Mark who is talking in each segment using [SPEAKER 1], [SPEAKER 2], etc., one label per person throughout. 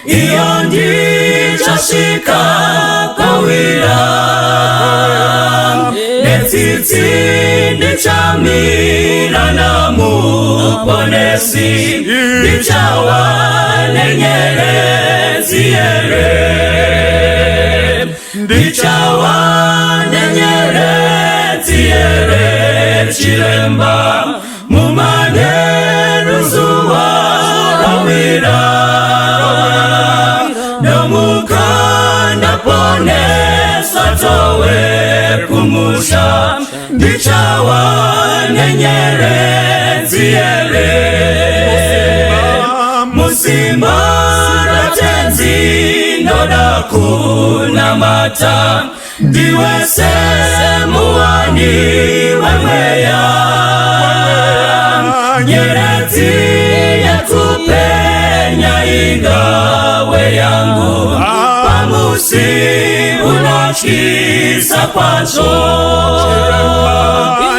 [SPEAKER 1] Iyo ndichasvika kwawira. Netsitsi ndichamira naMuponesi, ndichawa nenyeredzi here, ndichawa nenyeredzi here, chiremba, mumanheru zuva rawira. Ndomuka ndaponeswa, towe kumusha, ndichawa nenyeredzi here. Musimba raTenzi ndoda kunamata, ndiwe semuwani wemweya. Nyeredzi yekupenya ingawe yangu pamusi unotyisa kwazvo.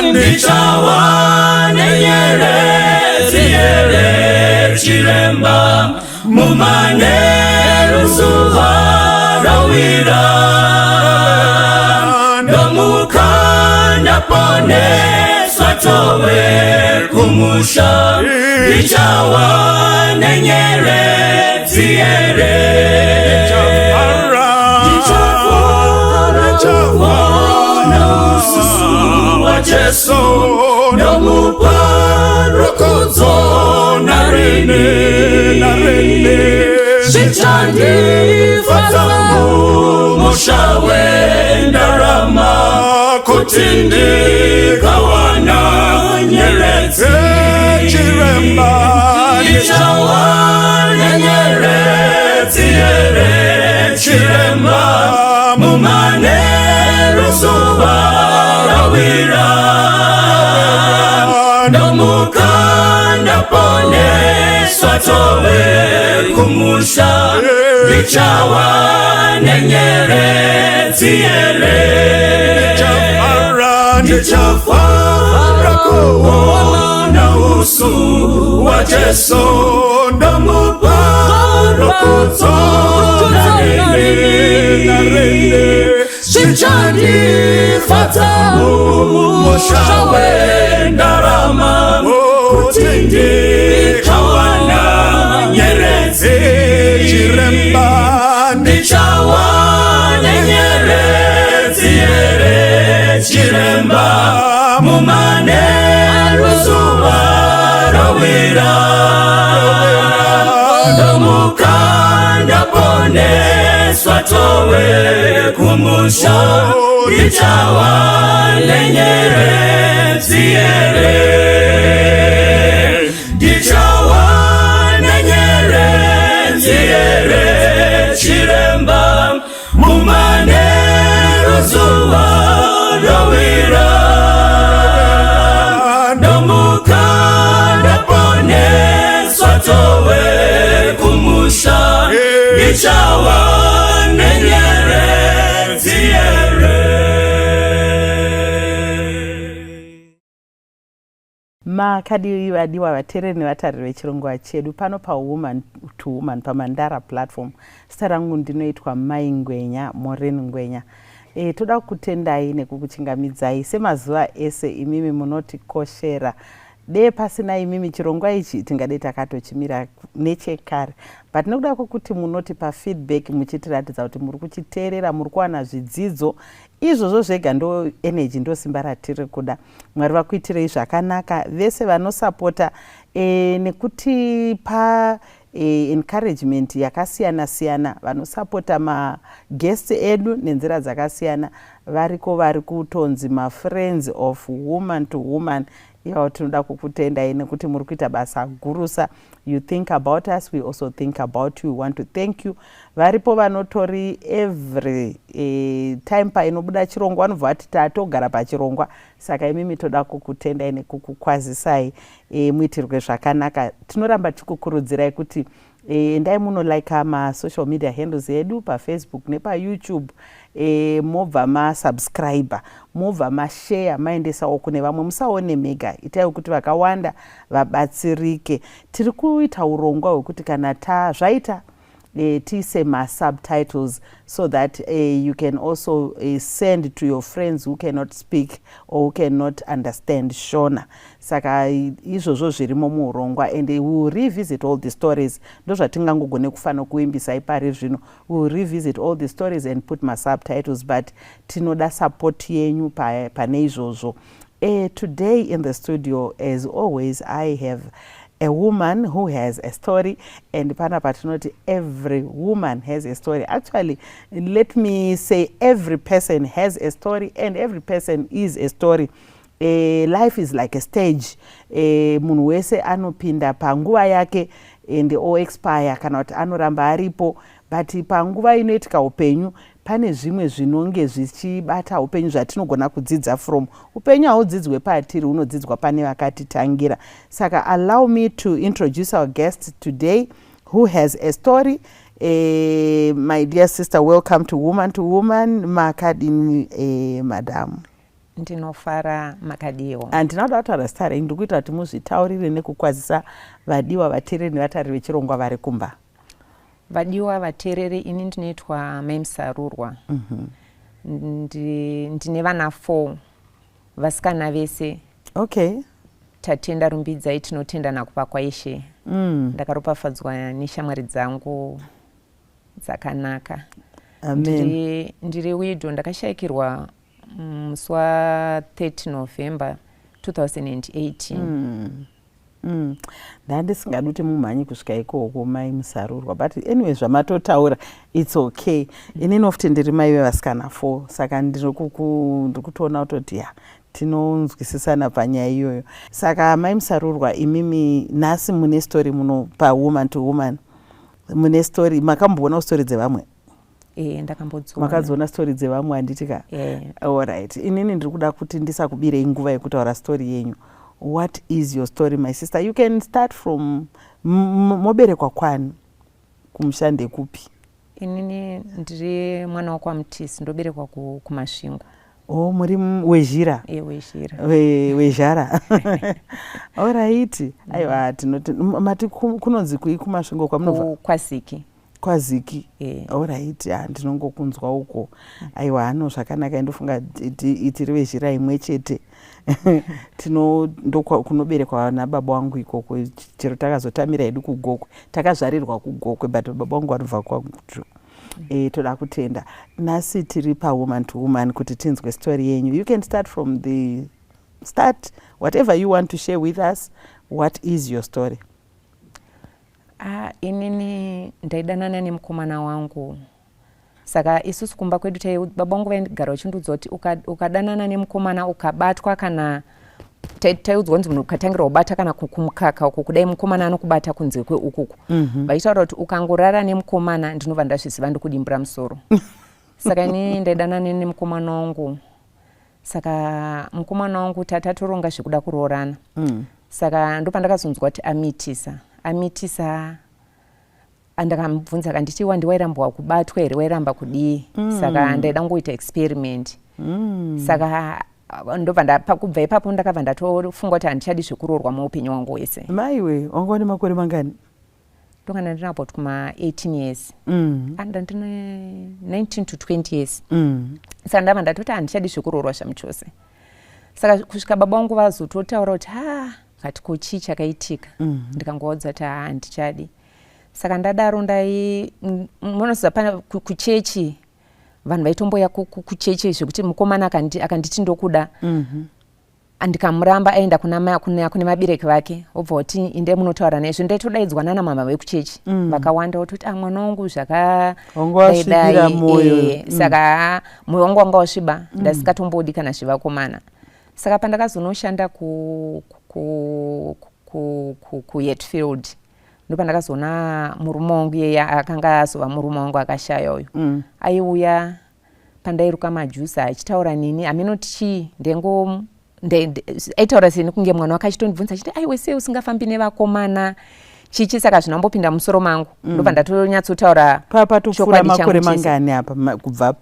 [SPEAKER 1] Ndichawa nenyeredzi here, chiremba, mumanheru zuva rawira. Ndomuka ndaponeswa, towe kumusha, ndichawa nenyeredzi here. Ndichafara kuona uso waJesu, ndomupa rukudzo narini. Zvichandifadza mumusha wendarama kuti ndikawana nyeredzi.
[SPEAKER 2] Chiremba.
[SPEAKER 1] Ndichawana nyeredzi here, chiremba, mumanheru zuva rawira. Ndomuka ndaponeswa, towe kumusha, ndichawa nenyeredzi here. Ndichafara kuona uso waJesu, ndomupa rukudzo narini. Zvichandifadza mumusha wendarama kuti ndikawana nyeredzi.
[SPEAKER 2] Chiremba.
[SPEAKER 1] Ndichawana nyeredzi here, chiremba, mumanheru zuva rawira. Ndomuka ndaponeswa, towe kumusha, ndichawa nenyeredzi here. Ndichawa nenyeredzi here, chiremba, mumanheru zuva rawira. Ndomuka ndaponeswa, towe kumusha, ndichawa nenyeredzi here.
[SPEAKER 3] Makadii, vadiwa vateereri nevatariri vechirongwa chedu pano paWoman to Woman paMandara Platform? Zita rangu ndinoitwa Mai Ngwenya, Moren Ngwenya. Toda kukutendai nekukuchingamidzai semazuva ese. Imimi munotikoshera. Dee pasina imimi, chirongwa ichi tingadei takatochimira nechekare, but nekuda kwekuti munotipa feedback muchitiratidza kuti muri kuchiteerera, muri kuwana zvidzidzo, izvozvo zvega ndo energy, ndo simba ratiri kuda. Mwari vakuitirei zvakanaka, vese vanosapota nekutipa encouragement yakasiyana siyana, vanosapota maguests edu nenzira dzakasiyana. Variko vari kutonzi mafriends of Woman to Woman. Ivavo tinoda kukutendai nekuti muri kuita basa gurusa. You think about us, we also think about you. We want to thank you. Varipo vanotori every time painobuda chirongwa vanobva vati tatogara pachirongwa. Saka imimi toda kukutendai nekukukwazisai. Muitirwe zvakanaka. Tinoramba tichikukurudzirai kuti endai munolika masocial media handles edu paFacebook nepaYouTube, mobva masubscribe, mobva mashare, maendesawo kune vamwe. Musaone mega, itai kuti vakawanda vabatsirike. Tiri kuita urongwa hwekuti kana zvaita Tiise masubtitles so that you can also send to your friends who cannot speak or who cannot understand Shona. Saka izvozvo zvirimo muurongwa, and we will revisit all the stories. Ndozvatingangogone kufanira kuimbisai pari zvino. We will revisit all the stories and put masubtitles, but tinoda support yenyu pane izvozvo. Today in the studio, as always, I have a woman who has a story, and panapa tinoti every woman has a story. Actually, let me say every person has a story and every person is a story. Life is like a stage. Munhu wese anopinda panguva yake and oexpire, kana kuti anoramba aripo, but panguva inoitika upenyu pane zvimwe zvinonge zvichibata upenyu zvatinogona kudzidza from upenyu. Haudzidzwe patiri, hunodzidzwa pane vakatitangira. Saka allow me to introduce our guest today who has a story. My dear sister, welcome to Woman to Woman. Makadini, madam?
[SPEAKER 4] Ndinofara, makadiwo?
[SPEAKER 3] Handina kuda kutaura zita renyu, ndiri kuita kuti muzvitaurire nekukwazisa vadiwa vateereri nevatariri vechirongwa vari kumba.
[SPEAKER 4] Vadiwa vateereri, ini ndinoitwa Mai Musarurwa. Ndine vana 4, vasikana vese. Tatenda, rumbidzai, tinotenda nakupa kwaIshe. Ndakaropafadzwa neshamwari dzangu dzakanaka.
[SPEAKER 3] Amen.
[SPEAKER 4] Ndiri widow, ndakashayikirwa musi wa30 November 2018.
[SPEAKER 3] Ndandisingadi kuti mumhanyi kusvika ikoko, Mai Musarurwa, but anyway, zvamatotaura, it's okay. Inini futi ndiri mai vevasikana 4, saka ndiri kutoona kutoti ya, tinonzwisisana panyaya iyoyo. Saka Mai Musarurwa, imimi nhasi mune story muno paWoman to Woman. Mune story. Makamboonawo story dzevamwe?
[SPEAKER 4] E, ndakambodziona.
[SPEAKER 3] Makadziona story dzevamwe, handiti ka?
[SPEAKER 4] E.
[SPEAKER 3] Alright, inini ndiri kuda kuti ndisakubirei nguva yekutaura story yenyu. What is your story, my sister? You can start from moberekwa kwani, kumusha ndekupi?
[SPEAKER 4] Inini ndiri mwana wokwaMutisi, ndoberekwa kuMasvingo.
[SPEAKER 3] O, muri Wezhira?
[SPEAKER 4] E, Wezhira.
[SPEAKER 3] Wezhara, alright. Aiwa, tinoti mati kunonzi kui kuMasvingo kwamunobva?
[SPEAKER 4] KwaZiki.
[SPEAKER 3] KwaZiki?
[SPEAKER 4] E.
[SPEAKER 3] Alright, ha, ndinongokunzwa uko. Aiwa, hano zvakanaka. Ndofunga tiri Vezhira imwe chete. Tino kunoberekwa nababa wangu ikoko, chero takazotamira hedu kuGokwe. Takazvarirwa kuGokwe, but baba wangu vanobva kwaGutu. Toda kutenda. Nhasi tiri paWoman to Woman kuti tinzwe story yenyu. You can start from the start, whatever you want to share with us. What is your story?
[SPEAKER 4] Ah, inini ndaidanana nemukomana wangu. Saka isusu kumba kwedu baba vangu vaigara vachindiudza kuti ukadanana nemukomana ukabatwa, kana taiudzwa kunzi munhu ukatangira kubata kana kumukaka uku kudai, mukomana anokubata kunze kweukuku. Vachitaura kuti ukangorara nemukomana, ndinobva ndazviziva, ndikudimbura musoro. Saka inini ndaidanana nemukomana wangu. Saka mukomana wangu tatoronga zvekuda kuroorana. Saka ndopandakazonzwa kuti amitisa, amitisa. Andakamubvunza, akanditi, "Wandi wairambwa kubatwa here? Wairamba kudii?" Saka ndaida kungoita experiment. Saka ndobva kubva ipapo ndakabva ndatofunga kuti handichadi zvekuroorwa muupenyu hwangu hwese.
[SPEAKER 3] Maiwe, wanga une makore mangani?
[SPEAKER 4] Ndongana ndina about kuma 18 years. Anda ndine 19 to 20 years. Saka ndabva ndatoti handichadi zvekuroorwa zvamuchose. Saka kusvika baba vangu vazototaura kuti, "Ha, kati ko chii chakaitika?" Ndikangovaudza kuti, "Ha, handichadi." Saka ndadaro ndai munoziva pana kuchechi vanhu vaitomboya kuchechi zvekuti mukomana akanditi ndokuda, ndikamuramba, aenda kuna vabereki vake, obva kuti, "Inde munotaura naizvo." Ndaitodaidzwa nana mama vekuchechi vakawanda, vototi, "Ah, mwana wangu."
[SPEAKER 3] Wanga wasvibira mwoyo.
[SPEAKER 4] Saka mwoyo wangu wanga wasviba, ndasingatombodi kana zvevakomana. Saka pandakazonoshanda kuHatfield, ndopandakazoona murume wangu iyeye akanga azova murume wangu akashaya uyu. Aiuya pandairuka majusa achitaura neni, haminoti chii, ndengo aitaura seni kunge mwana wake, achitondibvunza achiti, "Aiwe, sei usingafambi nevakomana?" Chichi. Saka zvinambopinda musoro mangu, ndobva ndatonyatsotaura
[SPEAKER 3] Patopfuura
[SPEAKER 4] chokwadi changu
[SPEAKER 3] makore
[SPEAKER 4] chese.
[SPEAKER 3] Mangani apa kubva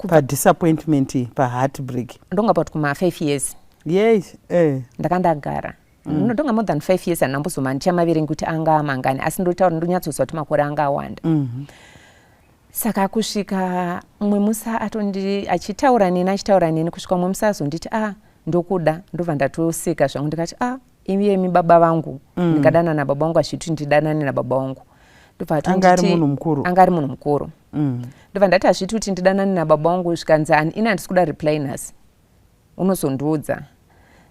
[SPEAKER 3] padisappointment, paheartbreak?
[SPEAKER 4] Ndonga about kuma 5 years.
[SPEAKER 3] Yes.
[SPEAKER 4] Ndakandagara. Ndonga more than 5 years, handambozoma ndichamaverengi kuti anga amangani, asi ndotaura ndonyatsoziva kuti makore anga awanda. Saka kusvika mumwe musi atondi achitaura neni, achitaura neni, kusvika mumwe musi azonditi, "A, ndokuda." Ndobva ndatoseka zvangu, ndikati, "A, iyemi baba vangu, ndingadana nababa vangu? Hazviti ndidanane nababa vangu." Ndobva
[SPEAKER 3] Anga ari
[SPEAKER 4] atonditi-
[SPEAKER 3] munhu mukuru.
[SPEAKER 4] Anga ari munhu mukuru. Ndobva ndati, "Hazviti kuti ndidanane nababa vangu." Zvikanzi, "Ini handisi kuda reply nhasi, unozondiudza."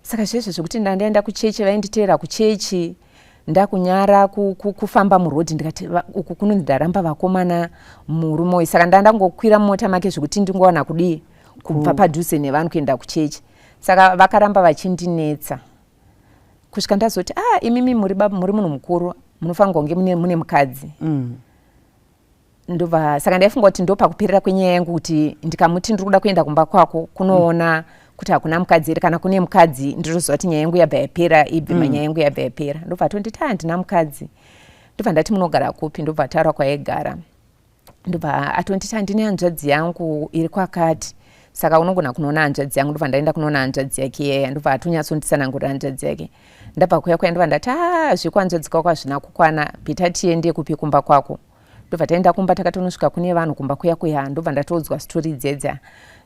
[SPEAKER 4] Saka zvezvo zvekuti ndandaenda kuchechi, vainditeera kuchechi, ndakunyara kufamba murodhi. Ndikati, "Uku kunonzi ndaramba vakomana, murume uyu." Saka ndandangokwira mumota make zvekuti ndingowana kudii, kubva padhuze nevanhu kuenda kuchechi. Saka vakaramba vachindinetsa kusvika ndazoti, "A, imimi muri baba, muri munhu mukuru, munofanirwa kunge mune mukadzi." Ndobva saka ndaifunga kuti ndo pakuperera kwenyaya yangu, kuti ndikamuti ndiri kuda kuenda kumba kwako kunoona kuti hakuna mukadzi here, kana kune mukadzi ndinoziva kuti nyaya yangu yabva yapera, ibve manyaya yangu yabva yapera. Ndobva atonditi, "Handina mukadzi." Ndobva ndati, "Munogara kupi?" Ndobva taura kwaigara. Ndobva atonditi, "Handine hanzvadzi yangu iri kwakati, saka unogona kunoona hanzvadzi yangu." Ndobva ndaenda kunoona hanzvadzi yake iyaya. Ndobva atonyatsonditsanangurira hanzvadzi yake. Ndabva kuya kuya, ndobva ndati, "A, zvekuhanzvadzi kwako hazvina kukwana, better tiende kupi? Kumba kwako." Ndobva taenda kumba, takatonosvika kune vanhu kumba kuya kuya. Ndobva ndatoudzwa story dzedza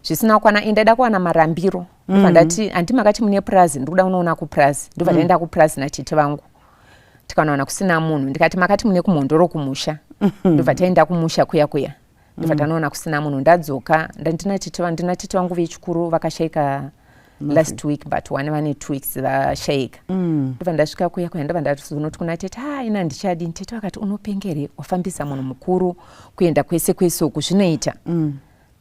[SPEAKER 4] zvisina kukwana. Indaida kuwana marambiro. Ndobva ndati, "Handi makati mune purazi? Ndiri kuda kunoona kupurazi." Ndobva taenda kupurazi natete vangu, tikanowana kusina munhu. Ndikati, "Makati mune kumhondoro kumusha." Ndobva taenda kumusha kuya kuya, ndobva tanoona kusina munhu. Ndadzoka, ndina tete vangu vechikuru vakashayika last week, but one vane 2 weeks vashayika. Ndobva ndasvika kuya kuya, ndobva ndazonoti kuna tete, "Ha, ina handichadi." Tete vakati, "Unopengere? Wafambisa munhu mukuru kuenda kwese kwese uku, zvinoita?"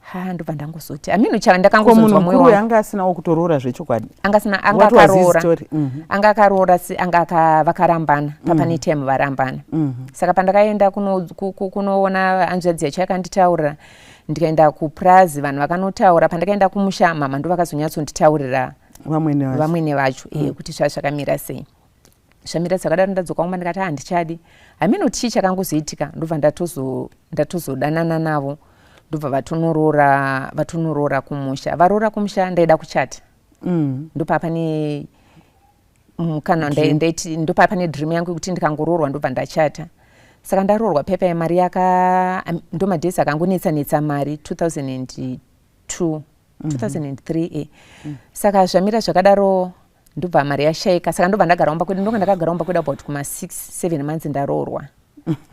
[SPEAKER 4] Ha, ndobva ndangozoti amino cha
[SPEAKER 3] Ko munhu
[SPEAKER 4] ndakangozonzwa mwoyo
[SPEAKER 3] mukuru
[SPEAKER 4] wangu.
[SPEAKER 3] anga asinawo kutoroora zvechokwadi?
[SPEAKER 4] Anga asina, anga
[SPEAKER 3] What was his
[SPEAKER 4] akaroora.
[SPEAKER 3] story?
[SPEAKER 4] Anga akaroora, anga vakarambana papane time varambana. Saka pandakaenda kunoona hanzvadzi yacho, yakanditaurira. Ndikaenda kupurazi, vanhu vakanotaura. Pandakaenda kumusha, mama ndo vakazonyatsonditaurira.
[SPEAKER 3] Vamwene vacho.
[SPEAKER 4] Vamwene vacho, kuti zvaa zvakamira sei, zvamira zvakadaro. Ndadzoka kumba, ndikati, "Handichadi." Hameno chii chakangozoitika, ndobva ndatozodanana navo. Ndobva vatonoroora kumusha. Varoora kumusha, ndaida kuchata. Ndopaa pane kana ndaiti ndopaa pane dream yangu yekuti ndikangoroorwa ndobva ndachata. Saka ndaroorwa pepa yemari yaka ndo madhesi akangonetsa netsa mari 2002, 2003 e. Saka zvamira zvakadaro, ndobva mari yashayika. Saka ndobva ndagara kumba kwedu. Ndonga ndakagara kumba kwedu about kuma 6 7 months ndaroorwa,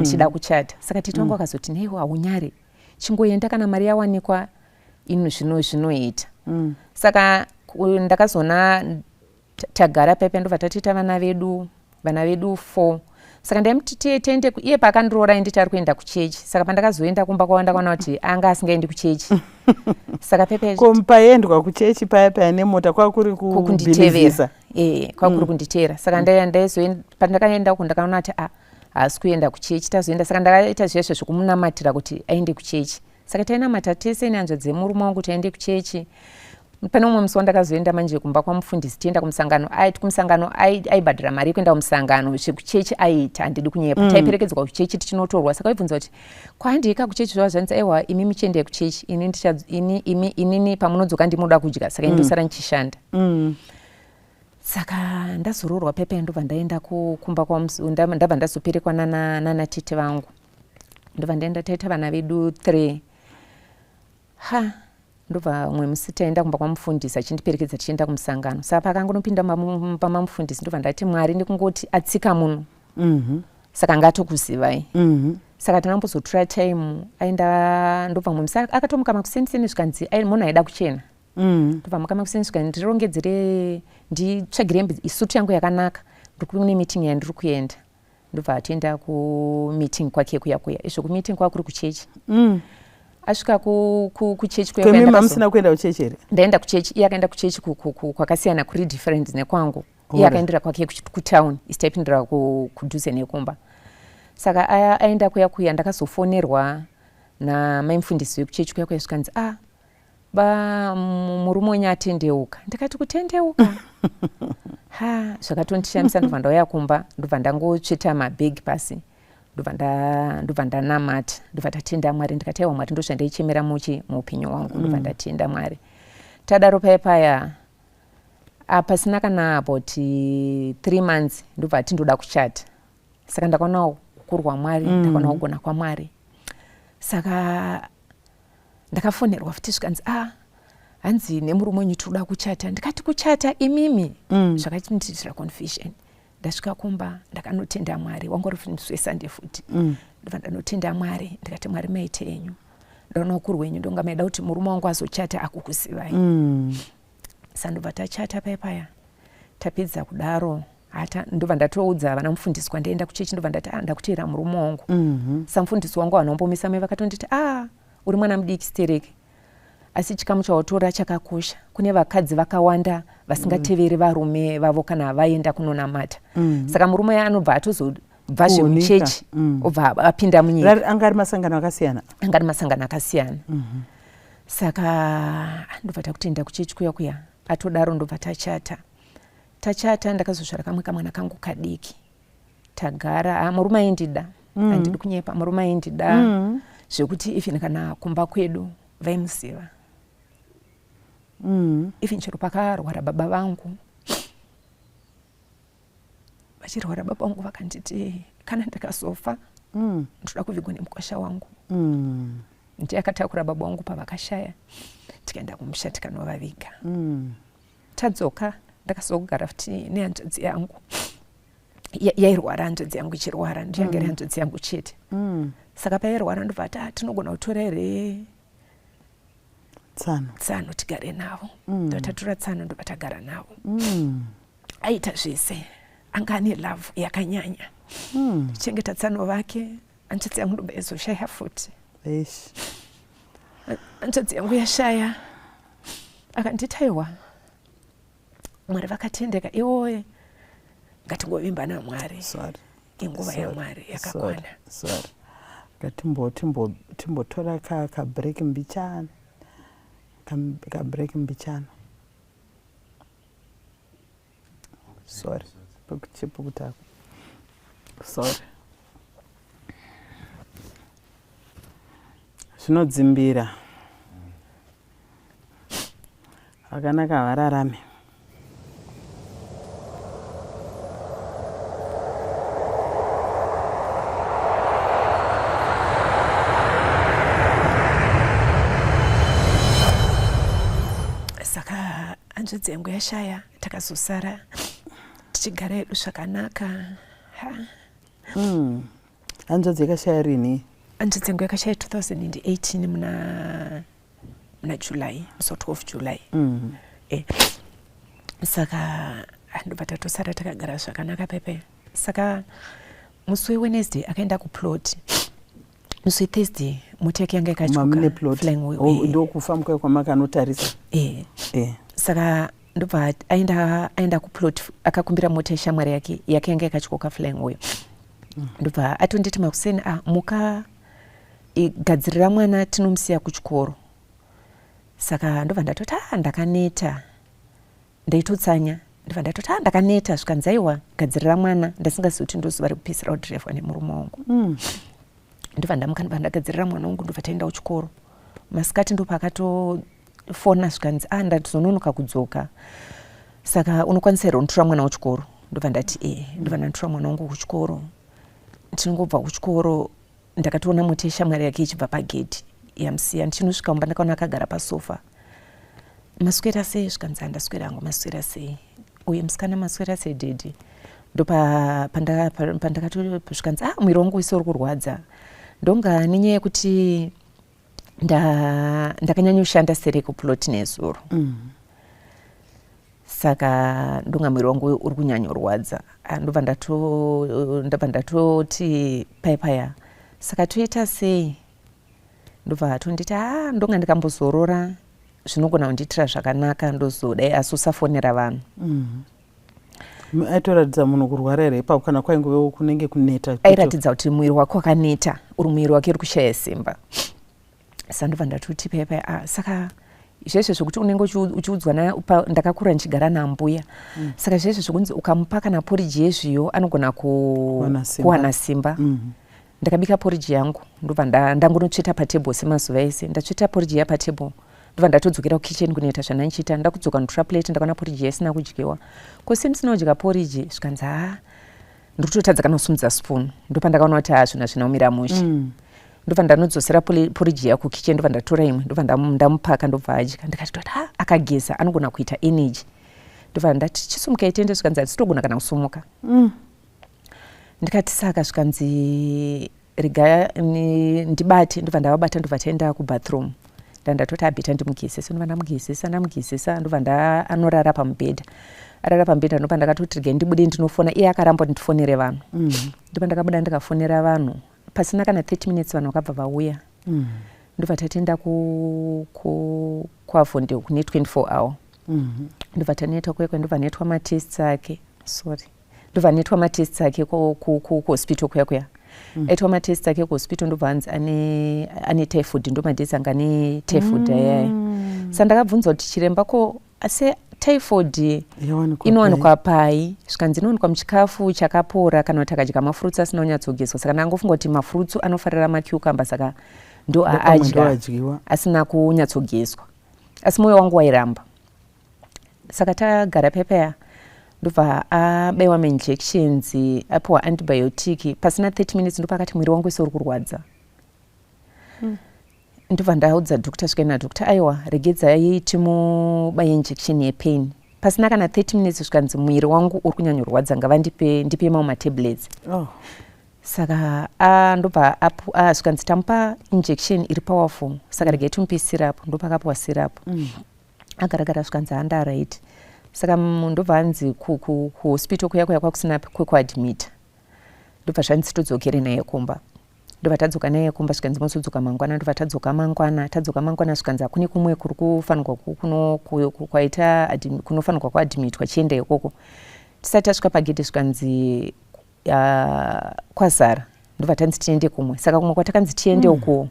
[SPEAKER 4] ndichida kuchata. Saka tete wangu akazoti, "Neiwo haunyari, chingoenda, kana mari yawanikwa ino zvino zvinoita." Saka ndakazoona tagara pepe, ndobva tatoita vana vedu four. Saka ndaimuti tiende iye paakandiroora ainditi ari kuenda kuchechi. Saka pandakazoenda kumba kwavo, ndakaona kuti anga asingaendi kuchechi. Saka pepe
[SPEAKER 3] Ko paendwa kuchechi paya paya nemota kwakuri
[SPEAKER 4] kunditevera.
[SPEAKER 3] Kubhilivhisa?
[SPEAKER 4] E, kwakuri kunditeera. Saka pandakaenda uko, ndakaona kuti a, haasi kuenda kuchechi. Tazoenda, saka ndakaita zvezvo zvekumunamatira kuti aende kuchechi. Saka tainamata tese nehanzvadzi dzemurume wangu kuti aende kuchechi. Pane umwe musi wandakazoenda manje kumba kwamufundisi, tienda kumusangano. Aiti kumusangano aibhadhara mari yekuenda kumusangano. Zvekuchechi aiita, handidi kunyepa. Taiperekedzwa kuchechi tichinotorwa. Saka waibvunza kuti, "Kwahandika kuchechi?" Zvava zvanzi, "Aiwa, imi muchiendei kuchechi, ini ini imi inini pamunodzoka ndimoda kudya." Saka indosara ndichishanda. Saka ndazoroorwa pepe, ndobva ndaenda kumba ndabva ndazoperekwa nana tete vangu. Ndobva ndaenda, taita vana vedu three. Ha, ndobva umwe musi taenda kumba kwamufundisi, achindiperekedza tichienda kumusangano. Saka pakangonopinda mumba mamufundisi, ndobva ndati, "Mwari, ndikungoti atsika muno, saka ngatokuzivai." Saka tinambozotora time aenda. Ndobva mumwe musi akatomuka makuseniseni, zvikanzi munhu aida kuchena. Ndobva muka makuseni, zvikanzi, "Ndirongedzere, nditsvagire hembe, isutu yangu yakanaka, ndiri kune meeting yandiri kuenda." Ndobva atoenda kumeeting kwake kuya kuya. Izvo kumeeting kwava kuri kuchechi. Asvika kuchechi kuya kuya,
[SPEAKER 3] Kwemi mamusina kuenda kuchechi here?
[SPEAKER 4] Ndaenda kuchechi. Iye akaenda kuchechi kwakasiyana, kuri different nekwangu. Iye akaendera kwake kutown, isi taipindira kudhuze nekumba. Saka aenda kuya kuya, ndakazofonerwa namai mufundisi wekuchechi kuya kuya, zvikanzi, "Ah, ba murume wenyu atendeuka." Ndikati, "Kutendeuka?" Ha, zvakatondishamisa. Ndobva ndauya kumba, ndobva ndangotsveta mabhegi pasi, ndobva ndanamata, ndobva tatenda Mwari. Ndikati, "Aiwa Mwari, ndozvandaichemera muchi muupenyu hwangu." Ndobva ndatenda Mwari. Tadaro paya paya, Ah, pasina kana about 3 months ndobva ati ndoda kuchata. Saka ndakaona ukuru hwamwari, ndakaona kugona kwamwari. Saka ndakafonerwa futi zvikanzi ah, hanzi nemurume wenyu tinoda kuchata. Ndikati kuchata imimi? Zvakatindiitira confusion. Ndasvika kumba ndakanotenda Mwari, wanga uri musi weSunday futi. Ndobva ndanotenda Mwari, ndikati Mwari maite enyu, ndaona ukuru hwenyu, ndonga maida kuti murume wangu azochata akukuzivai. Saka ndobva tachata paya paya. Tapedza kudaro hata ndobva ndatoudza vana mufundisi kwandaenda kuchechi, ndobva ndati ah, ndakuteera murume wangu. Sa mufundisi wangu vanombomisa mai vakatonditi ah, uri mwana mudiki stereke, asi chikamu chawatora chakakosha. Kune vakadzi vakawanda vasingateveri varume vavo kana vaenda kunonamata. Saka murume anobva atozobva zvemuchechi, obva apinda munyika.
[SPEAKER 3] Anga ari masangano akasiyana.
[SPEAKER 4] Anga ari masangano akasiyana. Saka ndobva takutoenda kuchechi kuya kuya, atodaro ndobva tachata. Tachata ndakazozvara kamwe kamwana kangu kadiki. Tagara, ah, murume aindida. Handidi kunyepa, murume aindida zvekuti even kana kumba kwedu vaimuziva. Even chero pakarwara baba vangu, vachirwara baba vangu vakanditi kana ndikazofa ndoda kuvigwa nemukwasha wangu. Ndiye akatakura baba vangu pavakashaya, tikaenda kumusha tikanovaviga. Tadzoka ndakazogara futi nehanzvadzi yangu. Yairwara hanzvadzi yangu ichirwara, ndiyange iri hanzvadzi yangu chete. Saka pairwara ndobva ati ah, tinogona kutora here
[SPEAKER 3] tsano,
[SPEAKER 4] tsano tigare navo. Ndobva tatora tsano, ndobva tagara navo. Aita zvese, anga ane love yakanyanya. Chengeta tsano vake, hanzvadzi yangu ndobva yazoshaya futi.
[SPEAKER 3] Eish.
[SPEAKER 4] Hanzvadzi yangu yashaya, akanditi aiwa, Mwari vakatendeka, iwoye ngatingovimba naMwari.
[SPEAKER 3] Sorry.
[SPEAKER 4] Inguva yaMwari yakakwana.
[SPEAKER 3] Sorry. Ngatimbotora kabreak mbichana. Kabreak mbichana. Sorry. Pekutako. Sorry. Zvinodzimbira. Vakanaka havararame.
[SPEAKER 4] Saka hanzvadzi yangu yashaya, takazosara tichigara hedu zvakanaka. Ha.
[SPEAKER 3] Hanzvadzi yakashaya rini?
[SPEAKER 4] Hanzvadzi yangu yakashaya 2018 muna July, musi wa 12 July. Saka ndobva tatosara takagara zvakanaka pepe. Saka musi weWednesday akaenda kuplot, musi weThursday mota yake yanga
[SPEAKER 3] Mamune
[SPEAKER 4] ikatyoka.
[SPEAKER 3] Plot.
[SPEAKER 4] Flying wheel.
[SPEAKER 3] Oh, ndokufa mukai kwamakanotarisa.
[SPEAKER 4] Saka ndobva aenda kuplot, akakumbira mota yeshamwari yake yanga ikatyoka flying wheel. Ndobva atonditi makuseni, ah, muka gadzirira mwana tinomusiya kuchikoro. Saka ndobva ndatoti ah, ndakaneta, ndaitotsanya. Ndobva ndatoti ah, ndakaneta. Zvikanzi aiwa, gadzirira mwana. Ndasingazivi kuti ndozuva rekupedzisira kudhiraivhwa nemurume wangu. Ndobva ndamuka, ndobva ndagadzirira mwana wangu, ndobva taenda kuchikoro. Masikati ndopaakatofona zvikanzi ah, ndazononoka kudzoka, saka unokwanisa here unotora mwana kuchikoro? Ndobva ndati e. Ndobva ndatora mwana wangu kuchikoro. Tinongobva kuchikoro ndakatoona mota yeshamwari yake ichibva pagedhi yamusiya. Ndichinosvika mumba ndakaona akagara pasofa. Maswera sei? Zvikanzi handaswera hangu, maswera sei? Uye musikana, maswera sei dhedhi? Ndopandakatosvikanzi ah, mwiri wangu wese uri kurwadza, ndonga nenyaya yekuti ndakanyanyoshanda sere kuplot nezuro. Saka ndonga mwiri wangu uri kunyanyorwadza. Ah, ndobva ndatoti pai paya, saka toita sei? Ndobva tonditi a, ndonga ndikambozorora zvinogona kundiitira zvakanaka, ndozodai, asi usafonera vanhu.
[SPEAKER 3] Aitoratidza munhu kurwara here ipapo, kana kwaingovewo kunenge kuneta?
[SPEAKER 4] Airatidza kuti mwiri wake wakaneta, uri mwiri wake uri kushaya simba. Saka ndobva ndatoti paya paya, ah, saka zvezve zvekuti unenge uchiudzwa ndakakura ndichigara nambuya. Saka zvezve zvekunzi ukamupa kana poriji yezviyo anogona kuwana simba. Ndakabika poriji yangu, ndobva ndangonotsveta patable semazuva ese. Ndatsveta poriji ya patable, Ndobva ndatodzokera kukitchen kunoita zvandandichiita. Ndakudzoka ndotora plate, ndakaona poriji yaisina kudyiwa. Ko sei musina kudya poriji? Zvikanzi, ha, ndiri kutotadza kana kusumudza spoon. Ndopandakaona kuti ha, zvinhu hazvina kumira mushe. Ndobva ndanodzosera poriji iya kukitchen, ndobva ndatora imwe, ndobva ndamupaka, ndobva adya. Ndikati toti, ha, akageza anogona kuita energy. Ndobva ndati, chisumukai tiende. Zvikanzi, hatisi kana kusumuka. Ndikati, saka? Zvikanzi, rega ndibate. Ndobva ndavabata, ndobva taenda kubathroom. Ndandatoti abheta ndimugezese. Ndobva ndamugezesa, ndamugezesa, ndobva anorara pamubhedha. Arara pamubhedha, ndobva ndakatoti regai ndibude ndinofona. Iye akaramba kuti ndifonere vanhu. Ndobva ndakabuda, ndikafonera vanhu. Pasina kana 30 minutes vanhu vakabva vauya. Ndobva tatienda kuAvondale kune 24 hour. Ndobva tanoita kwekwe, ndobva noitwa matests ake, sorry, ndobva noitwa matests ake kuhospital kuya kuya. Aitwa matests ake kuhospital, ndobva anzi ane typhoid. Ndo madays anga ane typhoid ayaya. Saka ndakabvunza kuti, chiremba, ko se typhoid inowanikwa pai? Zvikanzi inowanikwa muchikafu chakapora kana kuti akadya mafruits asina kunyatsogezwa. Saka ndangofunga kuti mafruits anofarira macucumber, saka ndo aadya asina kunyatsogezwa, asi mwoyo wangu wairamba. Saka tagara pepaya, ndobva abaiwa mainjections, apiwa antibiotic. Pasina 30 minutes ndopakati mwiri wangu wese uri kurwadza. Ndobva ndaudza doctor, svikai nadoctor, aiwa, regedzai timubaye injection yepain. Pasina kana 30 minutes zvikanzi mwiri wangu uri kunyanyorwadza, ngavandipe, ndipe mamwe matablets. Saka ndobva zvikanzi tamupa injection iri powerful, saka regai timupe syrup. Ndopakapiwa syrup. Agara gara, zvikanzi handa right. Saka ndobva anzi kuhospital kuya kuya kwakusina kwekuadmita. Ndobva zvanzi todzokere naye kumba. Ndobva tadzoka naye kumba, zvikanzi mozodzoka mangwana. Ndobva tadzoka mangwana. Tadzoka mangwana, zvikanzi hakune kumwe kuri kufanirwa kwaita kunofanirwa kuadmitwa, chienda ikoko. Tisati tasvika pagedhe, zvikanzi kwazara. Ndobva tanzi tiende kumwe. Saka kumwe kwatakanzi tiende uko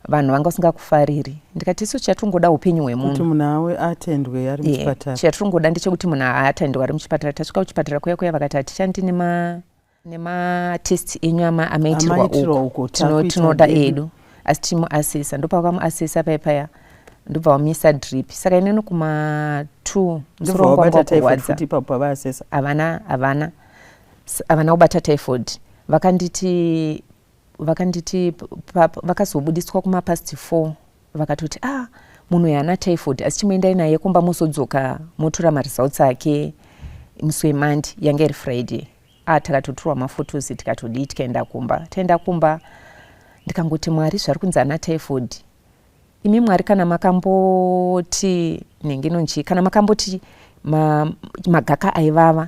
[SPEAKER 4] vanhu vanga vasingakufariri. Ndikati isu chatingoda upenyu hwemunhu.
[SPEAKER 3] Munhu awe atendwe ari muchipatara.
[SPEAKER 4] Chatingoda ndechekuti munhu atendwe ari muchipatara. Tasvika kuchipatara kuya kuya, vakati hatichandi nematest enyu amaitirwa uko, tinoda edu, asi timuasesa. Ndopavakamuasesa paipaya, ndobva vamisa drip. Saka inini kuma 2 musoro wangu wanga
[SPEAKER 3] kurwadza.
[SPEAKER 4] Havana kubata typhoid. Vakanditi vakazobudiswa kumapast 4, vakatoti, ah, munhu uyu haana typhoid, asi chimuendai naye kumba, mozodzoka motora maresults ake musi weMonday. Yanga iri Friday. Ah, takatotorwa maphotos, tikatodii, tikaenda kumba. Taenda kumba, ndikangoti, Mwari, zvari kunzi ana typhoid, imi Mwari, kana makamboti nenge inonchi, kana makamboti magaka aivava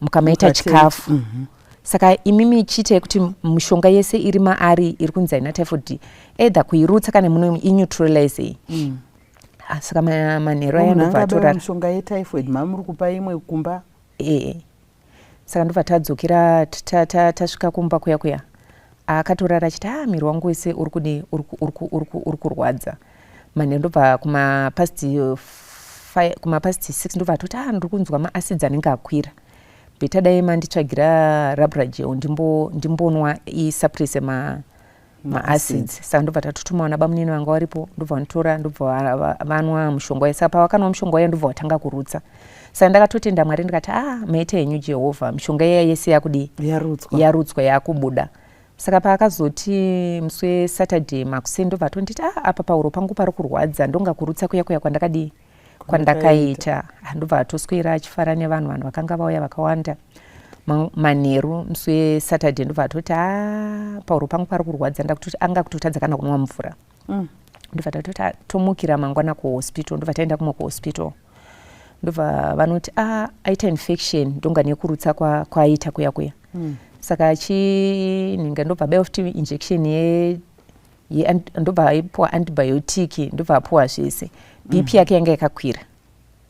[SPEAKER 4] mukamaita chikafu, Saka imimi chiitai kuti mishonga yese iri maari iri kunzi haina typhoid, either kuirutsa kana muno ineutralizei. Ah, saka manheru aya ndobva atorara.
[SPEAKER 3] Mishonga yetyphoid mamuri kupa imwe kumba?
[SPEAKER 4] Ee. Saka ndobva tadzokera, tasvika kumba kuya kuya, akatorara achiti, a, miri wangu wese uri kudii, uri kurwadza. Manheru, ndobva kumapast 6, ndobva atoti, a, ndiri kunzwa maacids anenge akwira, better dai manditsvagira Rabragel ndimbonwa isuppresse maacids. Saka ndobva tatotuma vana bamunini vanga varipo, ndobva vanotora, ndobva vanwa mushonga uya. Saka pavakanwa mushonga uya, ndobva watanga kurutsa. Saka ndakatotenda Mwari, ndikati, ah, maita henyu Jehovha, mishonga iya yese yakudii?
[SPEAKER 3] Yarutswa.
[SPEAKER 4] Yarutswa, yakubuda. Saka paakazoti musi weSaturday makuseni, ndobva atonditi, ah, apa pauro pangu pari kurwadza, ndonga kurutsa kuya kuya kwandakadii, kwandakaita. Ah, ndobva atoswera achifara nevanhu. Vanhu vakanga vauya vakawanda. Manheru musi weSaturday, ndobva atoti, a, pauro pangu pari kurwadza, ndakutoti anga kutotadza kana kunwa mvura. Ndobva tatoti, "Ah, tomukira mangwana kuhospital." Ndobva taenda kumwe kuhospital, ndobva vanoti, a, aita infection, ndonga nekurutsa kwaaita kuya kuya. Saka achinhinga, ndobva abaiwa futi injection ndobva aipuwa antibiotic, ndobva apuwa zvese. BP yake yanga yakakwira.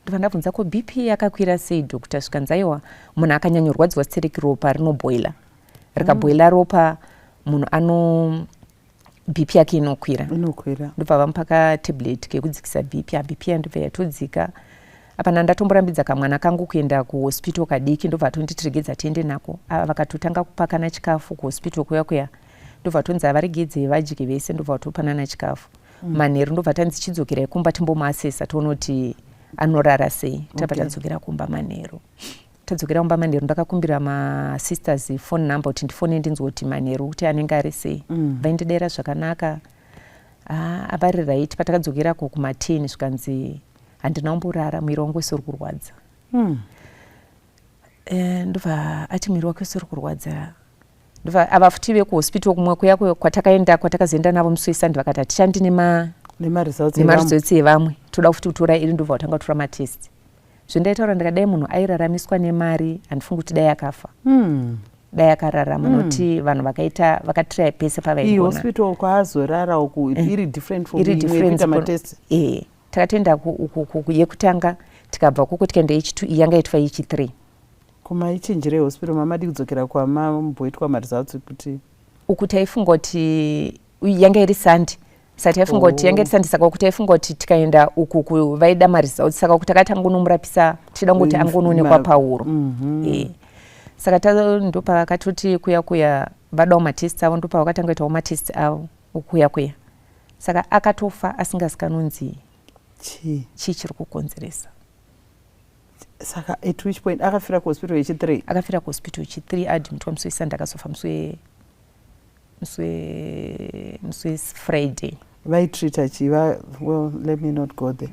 [SPEAKER 4] Ndobva ndabvunza, ko BP yakakwira sei, doctor? Zvikanzi, aiwa, munhu akanyanyorwadziwa stereki, ropa rinobhoila. Rikabhoila ropa, munhu ano BP yake inokwira.
[SPEAKER 3] Inokwira.
[SPEAKER 4] Ndobva vamupa katablet kekudzikisa BP. BP yandobva yatodzika. Apana ndatomborambidza kamwana kangu kuenda kuhospital kadiki, ndobva atonditi regedza tiende nako. Ava vakatotanga kupakana chikafu kuhospital kuya kuya, ndobva tonzi havaregedze vadye vese, ndobva vatopanana chikafu. Manheru ndobva tanzi chidzokerai kumba timbomuasesa tione kuti anorara sei. Tabva tadzokera kumba manheru. Tadzokera kumba manheru, ndakakumbira masisters phone number kuti ndifone ndinzwe kuti manheru kuti anenge ari sei. Vaindidaira zvakanaka. Ah, vari right. Patakadzokerako kuma10, zvikanzi handina kumborara, muviri wangu wese uri kurwadza. Ndobva ati muviri wake wese uri kurwadza. Ndobva ava futi vekuhospital kumwe kuya kwatakaenda, kwatakazoenda navo musi weSunday, vakati hatichandi
[SPEAKER 3] nemaresults.
[SPEAKER 4] Nemaresults evamwe, toda futi kutora iri. Ndobva kutanga kutora matest. Zvendaitaura, ndikadai munhu airaramiswa nemari, handifungi kuti dai akafa, dai akararama, nokuti vanhu vakaita vakatiraya pese
[SPEAKER 3] Iyi
[SPEAKER 4] pavaigona.
[SPEAKER 3] Hospital kwaazorara uku iri different from
[SPEAKER 4] Iri
[SPEAKER 3] imwe
[SPEAKER 4] different.
[SPEAKER 3] yekuita matest?
[SPEAKER 4] Takatoenda yekutanga, tikabva kuko tikaenda yechi2, iyi yanga itwa yechi3.
[SPEAKER 3] Kumaichinjirei hospital? Mamadi kudzokera kwamamboitwa maresults kuti?
[SPEAKER 4] Uku taifunga kuti yanga iri Sunday, saka taifunga kuti yanga iri Sunday, saka uku taifunga kuti tikaenda uku vaida maresults, saka uku takati angonomurapisa tichida kungoti angonoonekwa pauro. Saka ndopavakatoti kuya kuya vadawo matest avo, ndopavakatanga kuitawo matest avo ukuya kuya. Saka akatofa asingazikanonzi
[SPEAKER 3] chii.
[SPEAKER 4] Chii chiri kukonzeresa.
[SPEAKER 3] Saka at which point akafira kuhospital yechi3?
[SPEAKER 4] Akafira kuhospital yechi3, admitwa musi weSunday, akazofa musi weFriday.
[SPEAKER 3] Vaitreata chii? Well, let me not go there,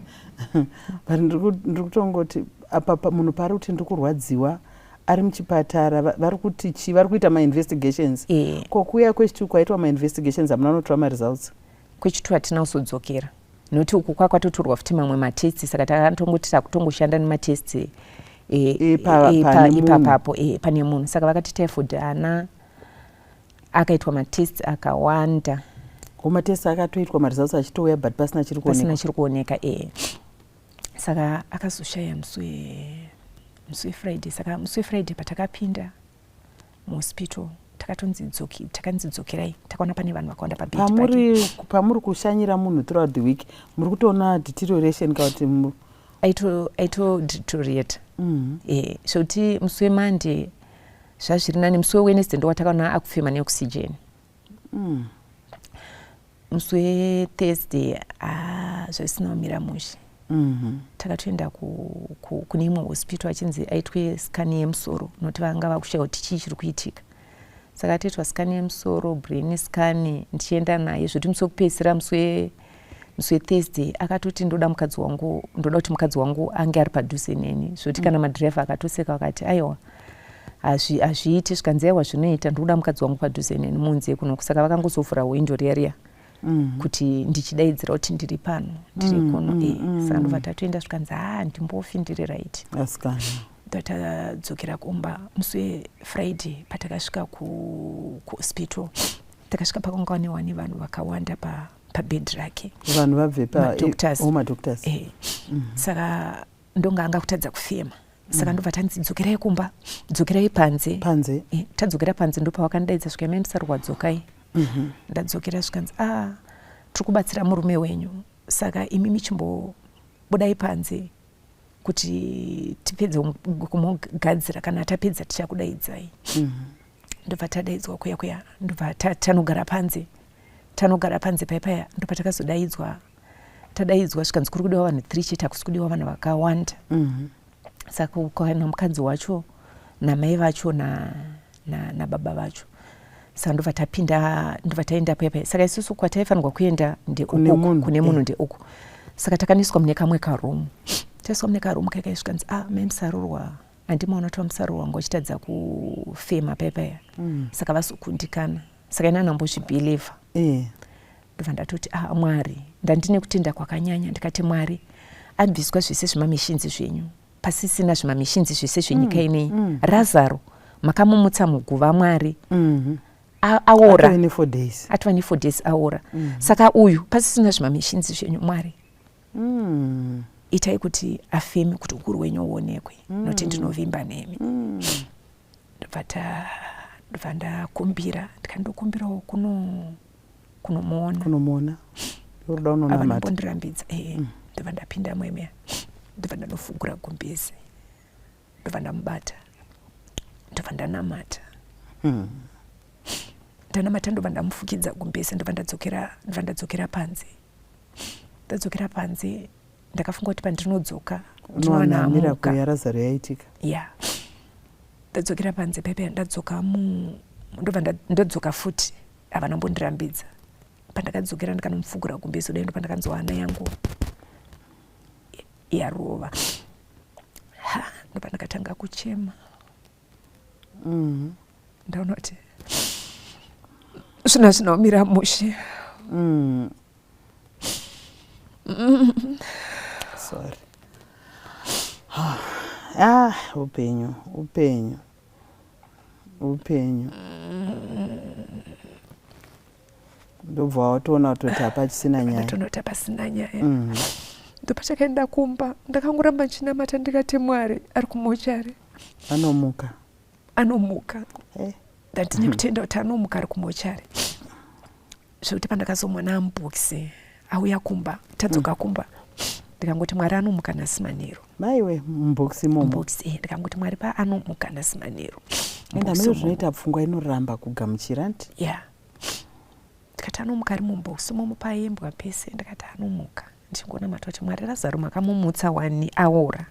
[SPEAKER 3] but ndiri kutongoti apa munhu paari kuti ndiri kurwadziwa, ari muchipatara, vari kuti chii? Vari kuita mainvestigations? Ko kuuya kwechi2 kwaitwa mainvestigations, hamuna notora maresults?
[SPEAKER 4] Kwechi2 hatina kuzodzokera nokuti uku kwakwatotorwa futi mamwe matesti, saka takatongoti takutongoshanda nematesti
[SPEAKER 3] Pane munhu.
[SPEAKER 4] Ipapapo pane munhu. Saka vakati typhoid haana, akaitwa matesti akawanda.
[SPEAKER 3] Ko matesti akatoitwa, maresults achitouya, but pasina chiri
[SPEAKER 4] pasina
[SPEAKER 3] kuonekwa.
[SPEAKER 4] Chiri kuoneka. Saka akazoshaya musi weFriday. Saka musi weFriday patakapinda muhospital, takatonzi takanzi dzokerai, takaona pane vanhu vakawanda pabhedi pake.
[SPEAKER 3] Pamuri kushanyira munhu throughout the week, muri kutoona deterioration kana kuti
[SPEAKER 4] Aito deteriorate. Zvokuti musi weMonday zvazviri nani, musi weWednesday ndowatakaona akufema neoxygen. Musi weThursday, ah, zvaisina kumira mushe. Takatoenda kune imwe hospital, achinzi aitwe scan yemusoro nokuti vanga vakushaya kuti chii chiri kuitika. Saka atoitwa scan yemusoro, brain scan, ndichienda naye, zvokuti musi wekupedzisira, musi weThursday, akatoti ndoda mukadzi wangu, ndoda kuti mukadzi wangu ange ari padhuze neni, zvokuti kana madhiraivha akatoseka, akati aiwa, hazviiti. Zvikanzi aiwa, zvinoita, ndoda mukadzi wangu padhuze neni munze kunoku. Saka vakangozovhura hwindo riya riya kuti ndichidaidzira kuti ndiri pano, ndiri kuno. Saka ndobva tatoenda, zvikanzi ha, ndimbofi, ndiri right.
[SPEAKER 3] Asikana.
[SPEAKER 4] Tatadzokera kumba musi weFriday. Patakasvika kuhospital, takasvika pakanga newane vanhu vakawanda pabhedhi rake.
[SPEAKER 3] Vanhu vabve pa
[SPEAKER 4] Madoctors.
[SPEAKER 3] Oh, madoctors.
[SPEAKER 4] Saka ndonga anga kutadza kufema, saka ndobva tanzi dzokerai kumba, dzokerai panze.
[SPEAKER 3] Panze.
[SPEAKER 4] Tadzokera panze, ndopavakandidaidza, svika mai Musarurwa, dzokai. Ndadzokera, zvikanzi a, tiri kubatsira murume wenyu, saka imi michimbobudai panze kuti tipedze kumugadzira, kana tapedza tichakudaidzai. Ndobva tadaidzwa kuya kuya, ndobva tanogara panze. Tanogara panze paipaya, ndopatakazodaidzwa. Tadaidzwa, zvikanzi kuri kudiwa vanhu 3 chete, hakusi kudiwa vanhu vakawanda. Saka ukaona mukadzi wacho namai vacho nababa vacho. Saka ndobva tapinda, ndobva taenda paipai. Saka isusu kwataifanirwa kuenda ndeuku.
[SPEAKER 3] Kune munhu,
[SPEAKER 4] Kune munhu ndeuku. Saka takaniswa mune kamwe karumu. Taiswa mune karumu kaikai, zvikanzi a, mai Musarurwa, handimaona kuti vaMusarurwa wanga uchitadza kufema paipaya. Saka vazokundikana. Saka ina ndambozvibhilivha. Ndobva ndatoti ah, Mwari, ndandine kutenda kwakanyanya. Ndikati Mwari, abviswa zvese zvimamachines zvenyu, pasisina zvimamachines zvese zvenyika ineyi. Razaro makamumutsa muguva, Mwari. Aora.
[SPEAKER 3] Atove ne4 days.
[SPEAKER 4] Atova ne4 days aora. Saka uyu pasisina zvimamachines zvenyu, Mwari, itai kuti afeme, kuti ukuru wenyu uonekwe, nokuti ndinovimba nemi. Ndobva ndakumbira, ndikandokumbirawo kunomuona.
[SPEAKER 3] Kunomuona, uruda
[SPEAKER 4] Ava
[SPEAKER 3] unonamata.
[SPEAKER 4] Ndambondirambidza. Ndobva ndapinda mwemwe, ndobva ndanofugura gumbezi, ndobva ndamubata, ndobva ndanamata. Ndanamata, ndobva ndamufukidza gumbezi, ndobva ndadzokera, ndobva ndadzokera panze.
[SPEAKER 5] Ndadzokera panze, ndakafunga kuti pandinodzoka ndinowana
[SPEAKER 3] unowana miracle
[SPEAKER 5] amuka.
[SPEAKER 3] yaRazaro yaitika.
[SPEAKER 5] Ya, ndadzokera panze pepe, ndadzoka mu ndobva ndodzoka futi, havana mbondirambidza. Pandakadzokera ndikanomufugura gumbezo dai, ndopandakanzwa hana yangu yarova. Ha, ndopandakatanga kuchema. Ndaona kuti zvina zvinomira mushe.
[SPEAKER 3] Sorry. Ah, upenyu, upenyu, upenyu. Ndobva watoona kutoti hapachisina nyaya.
[SPEAKER 5] Ndatoona kuti hapasina nyaya. Ndopatakaenda kumba, ndakangoramba ndichinamata, ndikati, "Mwari, ari kumochari."
[SPEAKER 3] Anomuka.
[SPEAKER 5] Anomuka. Ndandine kutenda kuti anomuka ari kumochari, zvekuti pandakazomwana amubhokisi auya kumba, tadzoka kumba, ndikangoti, "Mwari, anomuka nhasi manheru."
[SPEAKER 3] Maiwe, mubhokisi imomo?
[SPEAKER 5] Mubhokisi, eh. Ndikangoti, "Mwari, paanomuka nhasi manheru."
[SPEAKER 3] Ende
[SPEAKER 5] Mubhokisi
[SPEAKER 3] hameno
[SPEAKER 5] imomo.
[SPEAKER 3] zvinoita pfungwa inoramba kugamuchira nti.
[SPEAKER 5] Ya, ndikati anomuka ari mubhokisi imomo, paimbwa pese. Ndikati anomuka, ndichingonamata kuti, "Mwari, Razaro makamumutsa wani aora,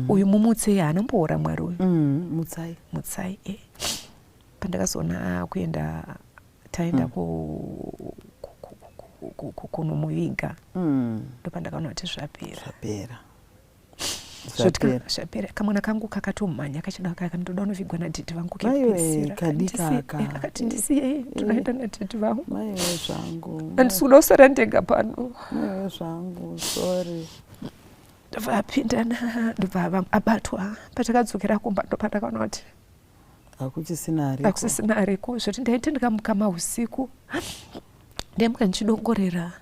[SPEAKER 5] uyu mumutsei, haana mboora Mwari uyu."
[SPEAKER 3] Mutsai.
[SPEAKER 5] Mutsai, e. Pandakazoona akuenda, taenda kunomuviga, ndopandakaona kuti zvapera.
[SPEAKER 3] Zvapera.
[SPEAKER 5] Zvapera.
[SPEAKER 3] Zvapera.
[SPEAKER 5] Zvapera. Kamwana kangu kakatomhanya kachida, kakandoda unovigwa nadhedhi vangu
[SPEAKER 3] Maiwe,
[SPEAKER 5] kekupedzisira.
[SPEAKER 3] kadikaka.
[SPEAKER 5] Kakati, "Ndisiyei, ndinoenda nadhedhi vangu."
[SPEAKER 3] Maiwe zvangu.
[SPEAKER 5] "Handisi kuda kusara ndega pano."
[SPEAKER 3] Maiwe zvangu, sorry.
[SPEAKER 5] Ndobva apindana, ndobva abatwa. Patakadzokera kumba, ndopandakaona kuti
[SPEAKER 3] hakuchisina ariko.
[SPEAKER 5] Hakusisina ariko. Zvoti ndaiti ndikamuka mausiku, ndaimuka ndichidongorera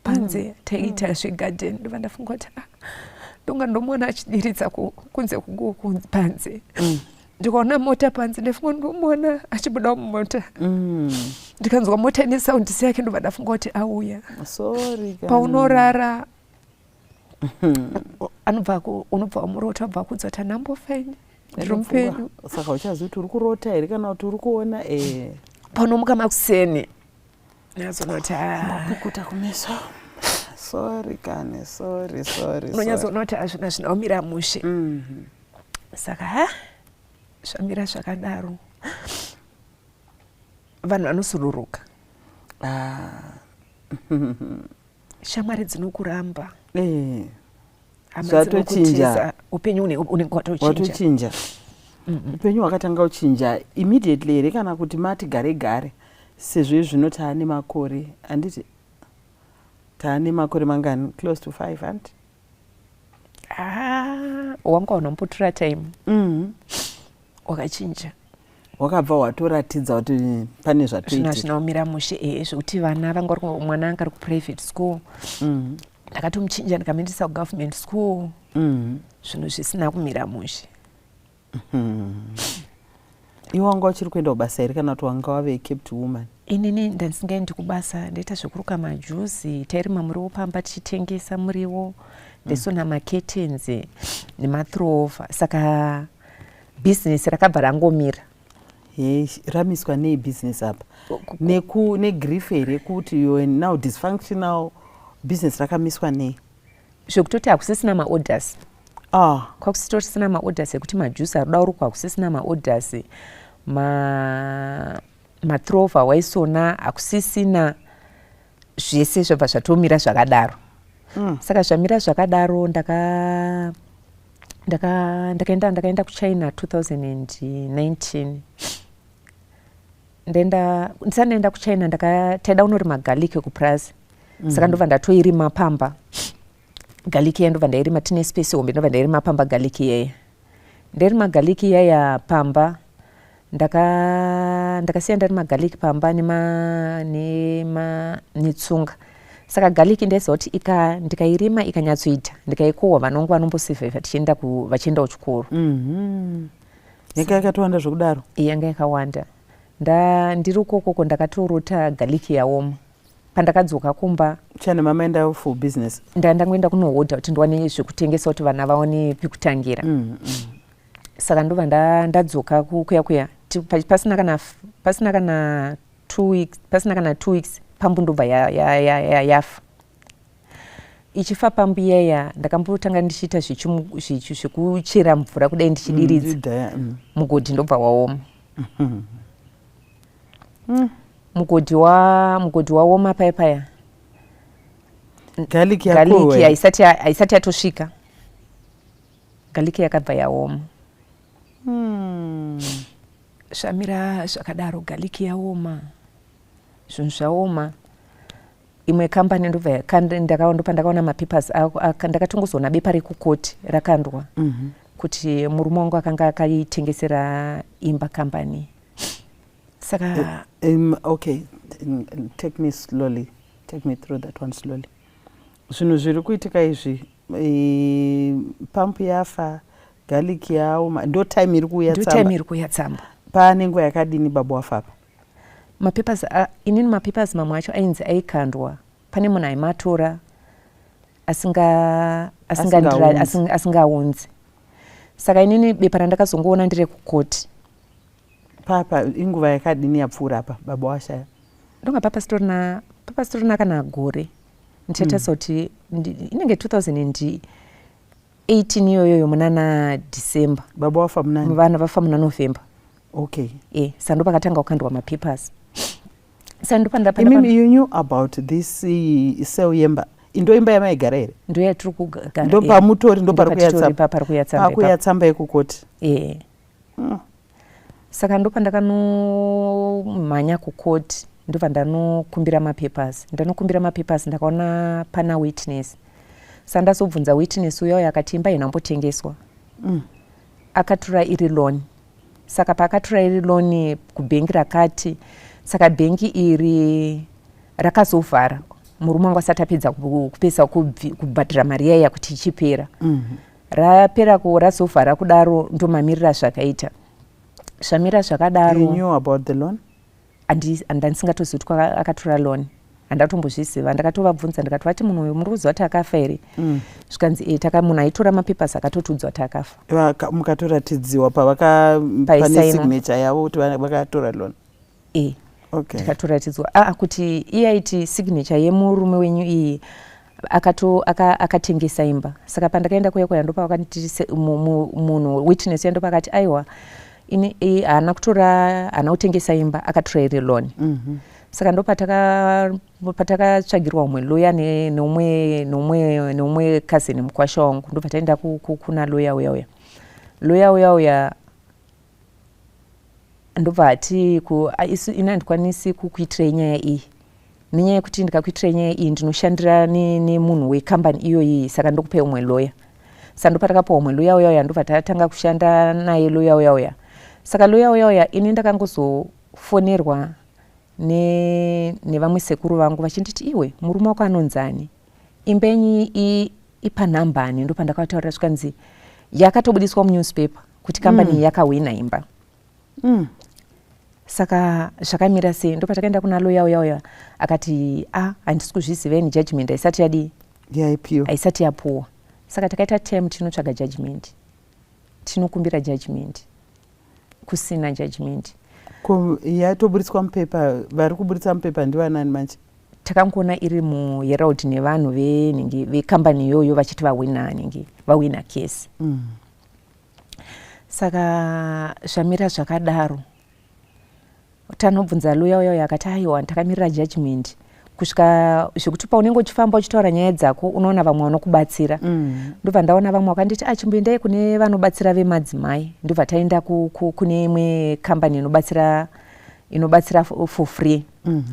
[SPEAKER 5] panze. Taiita zvegadheni. Ndobva ndafunga kuti, "Ah, ndonga ndomuona achidiridza kunze panze." Ndikaona mota panze, ndaifunga ndomuona achibuda mumota. Ndikanzwa mota ine sound yake, ndobva ndafunga kuti auya.
[SPEAKER 3] Sorry kani.
[SPEAKER 5] Paunorara anobva unobva wamurota, abva akudza kuti anambofaini, ndiri mupenyu.
[SPEAKER 3] Saka uchazivi kuti uri kurota here kana kuti uri kuona e.
[SPEAKER 5] Paunomuka makuseni, nazoona kuti, ah,
[SPEAKER 3] pukuta kumeso. Sorry kani, sorry, sorry.
[SPEAKER 5] Unonyatsoona kuti hazvina zvinaomira mushe. Saka ha, zvamira zvakadaro, vanhu vanosururuka.
[SPEAKER 3] Ah.
[SPEAKER 5] Shamwari dzinokuramba, hama
[SPEAKER 3] Zvatochinja.
[SPEAKER 5] dzinokutiza. Upenyu unenge watochinja.
[SPEAKER 3] Watochinja. Upenyu hwakatanga kuchinja immediately here kana kuti mati gare gare, sezvo zvino taane makore, handiti taane makore mangani? Close to 5, handiti?
[SPEAKER 5] Ah, wanga unombotora time. Wakachinja.
[SPEAKER 3] Wakabva watoratidza kuti pane
[SPEAKER 5] Zvina
[SPEAKER 3] zvatoitika.
[SPEAKER 5] Zvinaomira mushe, ehe. Zvekuti vana vanga vari mwana anga ari kuprivate school, ndakatomuchinja ndikamuendesa kugovernment school. Zvinhu zvisina kumira mushe.
[SPEAKER 3] Iwe wanga uchiri kuenda kubasa here kana kuti wanga wave kept woman?
[SPEAKER 5] Inini ndandisingaendi kubasa. Ndaita zvekuruka majuzi, tairima muriwo pamba tichitengesa muriwo, ndaisona macurtains nemathrover. Saka bhizinesi rakabva rangomira.
[SPEAKER 3] He, ramiswa nei business apa? Negrief here, kuti you are now dysfunctional? Business rakamiswa nei?
[SPEAKER 4] Zvekutoti hakusisina maorders.
[SPEAKER 3] Ah.
[SPEAKER 4] Kwakusitorisina maorders ekuti majusi aruda urukwa, hakusisina maorders, mathrover waisona hakusisina, zvese zvabva zvatomira zvakadaro. Saka zvamira zvakadaro, ndaka ndaka ndakaenda ndakaenda kuChina 2019. Ndaenda, ndisati ndaenda kuChina, taida kunorima garlic kupurazi. Saka ndobva ndatoirima pamba garlic iya, ndobva ndairima. Tine space hombe, ndobva ndairima pamba garlic iyaya. Ndairima garlic iyaya pamba, ndakasiya ndarima garlic pamba nema nema netsunga. Saka garlic ndaiziva kuti ndikairima ikanyatsoita, ndikaikohwa, vanongu vanombosevhaivha tichienda vachienda kuchikoro.
[SPEAKER 3] Yanga yakatowanda zvokudaro?
[SPEAKER 4] Yanga yakawanda. Ndiri ukokoko ndakatorota garlic yaoma. Pandakadzoka kumba,
[SPEAKER 3] China mamaenda for business?
[SPEAKER 4] Ndangoenda kunohodha kuti ndiwane zvekutengesa, kuti vana vaone pekutangira. Saka ndobva ndadzoka kuya kuya, pasina kana 2 weeks, pasina kana 2 weeks, pambu ndobva yafa. Ichifa pambu iyaya ndakambotanga ndichiita zvekuchera mvura kudai ndichidiridza mugodhi ndobva waoma. Mugodhi wa mugodhi waoma paya paya.
[SPEAKER 3] Garlic
[SPEAKER 4] Garlic haisati yatosvika. Garlic yakabva yaoma.
[SPEAKER 5] Zvamira zvakadaro, garlic yaoma.
[SPEAKER 4] Zvinhu zvaoma. Imwe kambani ndobva ndopandakaona mapapers, ndakatongozoona bepa rekukoti rakandwa kuti murume wangu akanga akaitengesera imba kambani.
[SPEAKER 5] Saka
[SPEAKER 3] Okay, take me slowly, take me through that one slowly. Zvinhu zviri kuitika izvi, pampu yafa, garlic yaoma, ndo time iri kuuya
[SPEAKER 5] ndo
[SPEAKER 3] tsamba.
[SPEAKER 5] Time iri kuuya tsamba.
[SPEAKER 3] Paane nguva yakadini baba wafapa?
[SPEAKER 4] Mapapers, inini mapapers mamwe acho ainzi aikandwa, pane munhu aimatora
[SPEAKER 3] Asingaunzi.
[SPEAKER 4] Asingaunzi. Saka inini bepa randakazongoona nderekukoti.
[SPEAKER 3] Papa inguva yakadini yapfuura apa baba washaya?
[SPEAKER 4] Ndonga papasitorina kana gore. Ndichatarisa kuti inenge 2018 iyoyoyo, munana December.
[SPEAKER 3] Baba wafa munani?
[SPEAKER 4] Vana vafa muna November.
[SPEAKER 3] Okay.
[SPEAKER 4] E, saka ndopakatanga kukandwa mapapers. Saka ndopanda
[SPEAKER 3] Imimi, you knew about this sale yemba? Ndo imba yamaigara here?
[SPEAKER 4] Ndo yatiri kugara.
[SPEAKER 3] Ndo pamutori, ndo pari kuya tsamba.
[SPEAKER 4] Pari kuya tsamba.
[SPEAKER 3] Pakuya tsamba yekukoti.
[SPEAKER 4] E. Saka ndopandakanomhanya kukoti, ndobva ndanokumbira mapapers. Ndanokumbira mapapers, ndakaona pana witness. Saka ndazobvunza witness uya uyo, akati imba inambotengeswa, akatora iri loan. Saka paakatora iri loan kubhengi rakati, saka bhengi iri rakazovhara murume wangu asati apedza kupesa kubhadhira mari yaiya kuti ichipera. Rapera razovhara kudaro, ndomamirira zvakaita. Zvamira zvakadaro.
[SPEAKER 3] You knew about the loan?
[SPEAKER 4] Handisingatozivi kuti akatora loan, handatombozviziva. Ndakatovabvunza, ndikatovati, "Munhu uyu muri kuziva kuti akafa here?" Zvikanzi, "E, taka munhu aitora mapapers akatotiudzwa kuti akafa."
[SPEAKER 3] Mukatoratidziwa pavaka pane
[SPEAKER 4] Paisainwa.
[SPEAKER 3] Signature yavo kuti vakatora loan?
[SPEAKER 4] E.
[SPEAKER 3] Okay.
[SPEAKER 4] Tikatoratidzwa aa kuti iye aiti signature yemurume wenyu iyi akatengesa imba. Saka pandakaenda kuya kuya, ndopavakanditi munhu witness uya ndopakati, "Aiwa, ini haana kutora, haana kutengesa imba, akatora iri loan." Saka ndopatakatsvagirwa umwe lawyer neumwe cousin mukwasha wangu. Ndobva taenda kuna lawyer uya uya. Lawyer uya uya ndobva ati, "Isu ini handikwanisi kukuitirai nyaya iyi, nenyaya yekuti ndikakuitirai nyaya iyi ndinoshandira nemunhu wekambani iyoyi, saka ndokupai umwe lawyer." Saka ndopatakapiwa umwe lawyer uya uya, ndobva tatanga kushanda naye lawyer uya uya. Saka lawyer uya uya, ini ndakangozofonerwa nevamwe sekuru vangu vachinditi, "Iwe, murume wako anonzani? Imba yenyu ipanhambani?" Ndopandakataurira, zvikanzi yakatobudiswa munewspaper kuti kambani yakahwina imba. Saka zvakamira sei? Ndopatakaenda kuna lawyer uya uya, akati, "A, handisi kuzviziva ini, judgment haisati yadii."
[SPEAKER 3] Yaipiwa.
[SPEAKER 4] Haisati yapuwa. Saka takaita time tinotsvaga judgment, tinokumbira judgment, kusina judgment.
[SPEAKER 3] Ko yatoburitswa mupepa? Vari kuburitsa mupepa ndivanani manje?
[SPEAKER 4] Takangoona iri muHerald nevanhu venhingi vekambani iyoyo vachiti vahwina nhingi, vahwina kesi. Saka zvamira zvakadaro, tanobvunza lawyer uya uya, akati, "Aiwa, takamirira judgment." Kusvika zvekuti paunenge uchifamba uchitaura nyaya dzako, unoona vamwe vanokubatsira. Ndobva ndaona vamwe vakanditi, "A, chimboendai kune vanobatsira vemadzimai." Ndobva taenda kune imwe kambani inobatsira for free.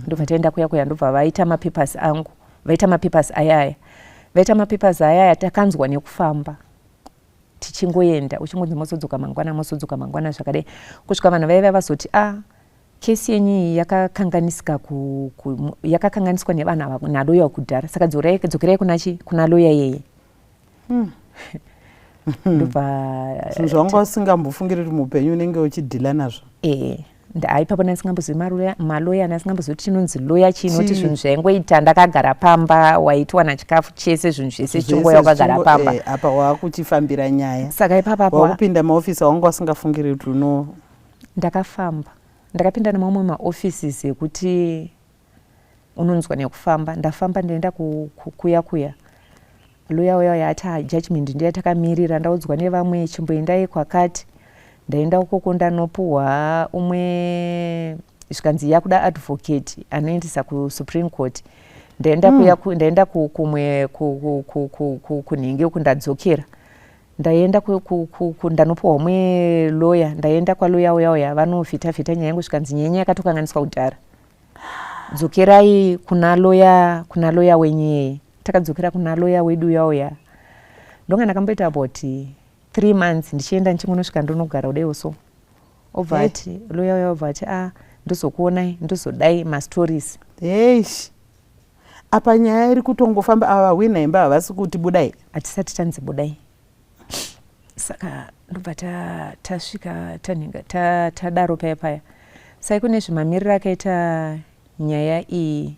[SPEAKER 4] Ndobva taenda kuya kuya, ndobva vaita mapapers angu, vaita mapapers ayaya, vaita mapapers ayaya. Takanzwa nekufamba tichingoenda, uchingonzi mozodzoka mangwana, mozodzoka mangwana, zvakadai, kusvika vanhu vaiva vazoti, "A, kesi yenyu iyi yakakanganisika, yakakanganiswa nevanhu ava nalawyer kudhara, saka dzokerai kuna lawyer yeye." Ndobva
[SPEAKER 3] Zvinhu zvawanga usingambofungiri kuti muupenyu unenge uchideala nazvo.
[SPEAKER 4] E, ipapo ndasingambozivi malawyer, ndasingambozivi kuti chinonzi lawyer chinoti.
[SPEAKER 3] Chii?
[SPEAKER 4] Zvinhu zvaingoita ndakagara pamba, waitiwana chikafu chese, zvinhu zvese zvichingoya wakagara pamba.
[SPEAKER 3] Apa waakuchifambira nyaya.
[SPEAKER 4] Saka ipapapo
[SPEAKER 3] Wakupinda maofisi awanga usingafungiri kuti uno
[SPEAKER 4] Ndakafamba, ndakapinda nemamwe maoffices ekuti unonzwa nekufamba. Ndafamba, ndaenda kuya kuya. Lawyer uya uya ati, "Ah, judgment ndiya takamirira. Ndaudzwa nevamwe, chimboendai kwakati." Ndaenda ukoko, ndanopuhwa umwe, zvikanzi yakuda advocate anoendesa kuSupreme Court. Ndaenda kuya ndaenda kumwe kunhingi uku, ndadzokera, ndaenda ndanopuhwa umwe lawyer. Ndaenda kwalawyer uya uya, vanovhita vhita nyaya yangu, zvikanzi nyaya yakatokanganiswa kudhara, dzokerai kuna lawyer, kuna lawyer wenyeye. Takadzokera kuna lawyer wedu uya uya. Ndonga ndakamboita about 3 months ndichienda, ndichingonosvika, ndonogara kudaiwo so. Obva ati lawyer uya, obva ati, "A, ndozokuonai, ndozodai mastories."
[SPEAKER 3] Eish, apa nyaya iri kutongofamba. Ava vahwina imba havasi kuti budai?
[SPEAKER 4] Hatisati tanzi budai.
[SPEAKER 5] Saka ndobva tasvika tanhinga
[SPEAKER 4] tadaro paya paya. Sai kune zvimamiriro akaita nyaya iyi.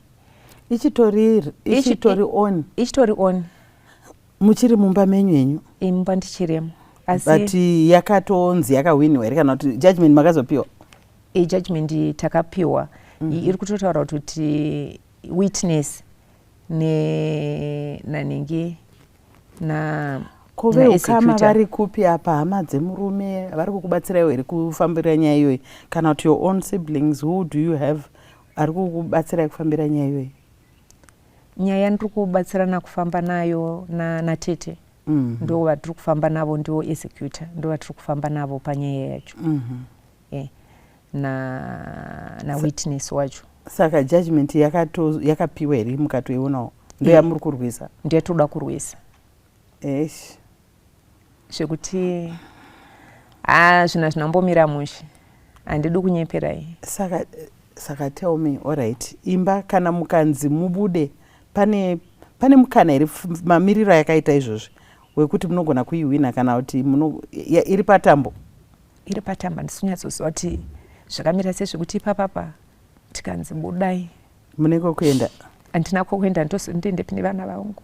[SPEAKER 3] Ichitori on?
[SPEAKER 4] Ichitori on.
[SPEAKER 3] Muchiri mumba menyu henyu?
[SPEAKER 4] Imba ndichirimo, asi
[SPEAKER 3] But yakatonzi yakahwiniwa here, kana kuti judgment makazopiwa?
[SPEAKER 4] Ijudgment takapiwa. Iri kutotaura kuti witness ne nanhingi na
[SPEAKER 3] Ko veukama
[SPEAKER 4] naexecutor.
[SPEAKER 3] Vari kupi apa? Hama dzemurume vari kukubatsiraiwo here kufambira nyaya iyoyi, kana kuti your own siblings? Who do you have ari kukubatsirai kufambira nyaya iyoyi?
[SPEAKER 4] Nyaya ndiri kubatsirana kufamba nayo natete. Ndo vatiri kufamba navo, ndo executor, ndo vatiri kufamba navo panyaya yacho. Na witness wacho.
[SPEAKER 3] Saka judgment yakapiwa here, mukatoionawo? Ndo yamuri kurwisa?
[SPEAKER 4] Ndiyo toda kurwisa.
[SPEAKER 3] Eish.
[SPEAKER 4] Zvekuti ha, zvinhu hazvinambomira mushe, handidi kunyeperai.
[SPEAKER 3] Saka tell me, alright, imba kana mukanzi mubude, pane mukana here, mamiriro ayakaita izvozvi, wekuti munogona kuihwina, kana kuti iri patambo?
[SPEAKER 5] Iri patambo. Handisi kunyatsoziva kuti zvakamira sei, zvekuti ipapapa tikanzi budai,
[SPEAKER 3] Mune kwekuenda?
[SPEAKER 5] Handina kwokuenda. Ndindoendepi nevana vangu?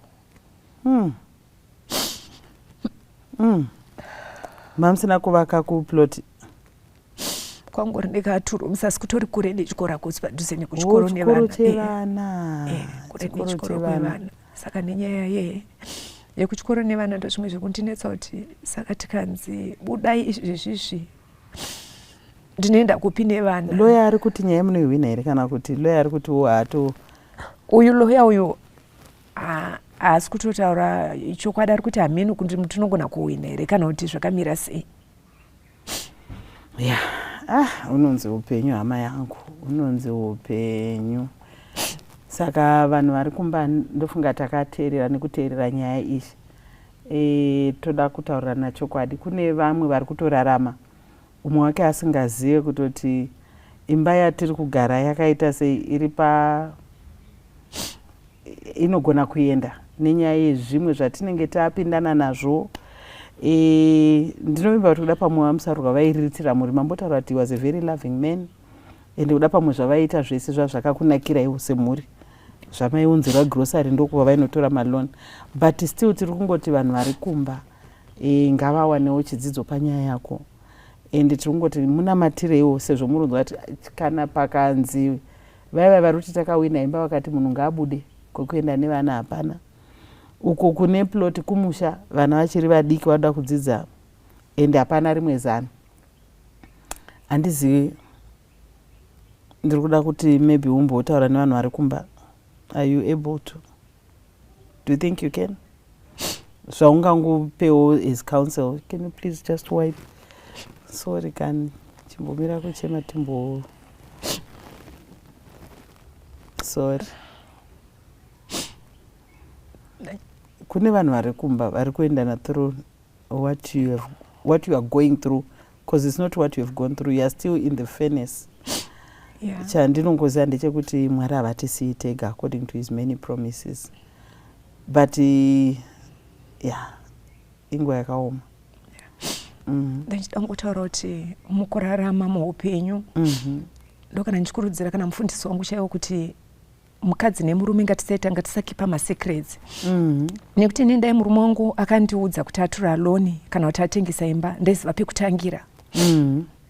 [SPEAKER 3] Mamusina kuvaka kuplot?
[SPEAKER 5] Kwangori nekaturumisa, asi kutori kure nechikoro, hakusi padhuze nekuchikoro.
[SPEAKER 3] Oh, chikoro
[SPEAKER 5] nevana.
[SPEAKER 3] Chevana.
[SPEAKER 5] Kure
[SPEAKER 3] Chikoro
[SPEAKER 5] nechikoro
[SPEAKER 3] chevana.
[SPEAKER 5] kwevana. Saka nenyaya yekuchikoro nevana ndo zvimwe zvekundinetsa, kuti saka tikanzi budai izvezvizvi, ndinoenda kupi nevana?
[SPEAKER 3] Lawyer ari kuti nyaya munoihwina here, kana kuti lawyer ari kuti wo hato?
[SPEAKER 5] Uyu lawyer uyu haasi kutotaura chokwadi. Ari kuti hameno kuti tinogona kuhwina here, kana kuti zvakamira sei.
[SPEAKER 3] Ya, ah, unonzi upenyu, hama yangu, unonzi upenyu. Saka vanhu vari kumba, ndofunga takateerera nekuteerera nyaya iyi. Toda kutaurirana chokwadi. Kune vamwe vari kutorarama, umwe wake asingazive kutoti imba yatiri kugara yakaita sei, iri pa inogona kuenda nenyaya yezvimwe zvatinenge tapindana nazvo. Ndinovimba kuti kuda pamwe vaMusarurwa vairiritira mhuri. Mambotaura kuti he was a very loving man, ende kuda pamwe zvavaiita zvese zvazvakakunakiraiwo semhuri, zvamaiunzirwa grocery, ndokuva vainotora maloan. But still tiri kungoti vanhu vari kumba ngavawanewo chidzidzo panyaya yako, ende tiri kungoti munamatireiwo, sezvo murunzwa kuti kana pakanzi vaiva vari kuti takawina imba, vakati munhu ngaabude, kwekuenda nevana hapana. Uko kune plot kumusha, vana vachiri vadiki, vanoda kudzidza, ende hapana rimwe zano. Handizivi, ndiri kuda kuti maybe umbotaura nevanhu vari kumba. Are you able to? Do you think you can? Zvaungangopewo as counsel? Can you please just wipe? Sorry kani, chimbomira kuchema, timbo, sorry. Kune vanhu vari kumba vari kuendana through what you are going through, because it's not what you have gone through, you are still in the furnace. Chandinongoziva ndechekuti Mwari havatisiyi tega, according to his many promises. But yeah, inguva yakaoma.
[SPEAKER 5] Ndichida kungotaura kuti mukurarama muupenyu, ndokana ndichikurudzira kana mufundisi wangu chaiwo kuti mukadzi nemurume ngatisaita, ngatisakipa masecrets. Nekuti ini ndai murume wangu akandiudza kuti atora loan kana kuti atengesa imba, ndaiziva pekutangira.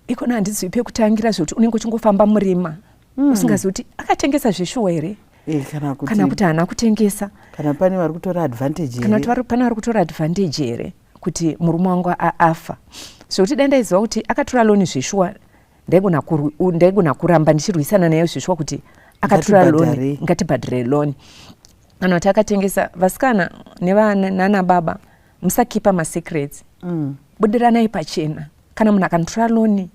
[SPEAKER 5] Ikona handizivi pekutangira, zvekuti unenge uchingofamba murima, usingazivi kuti akatengesa zveshuwa here.
[SPEAKER 3] Eh, kana kuti
[SPEAKER 5] kana kuti haana kutengesa.
[SPEAKER 3] Kana pane vari kutora advantage.
[SPEAKER 5] Kana kuti pane vari kutora advantage here kuti murume wangu afa. Zvekuti dai ndaiziva kuti akatora loni zveshuwa, ndaigona kuramba ndichirwisana naye zveshuwa kuti akatora loni, ngatibhadhare loni, kana kuti akatengesa. Vasikana nana baba, musakipa masecrets. Budiranai pachena. Kana munhu akanotora loni,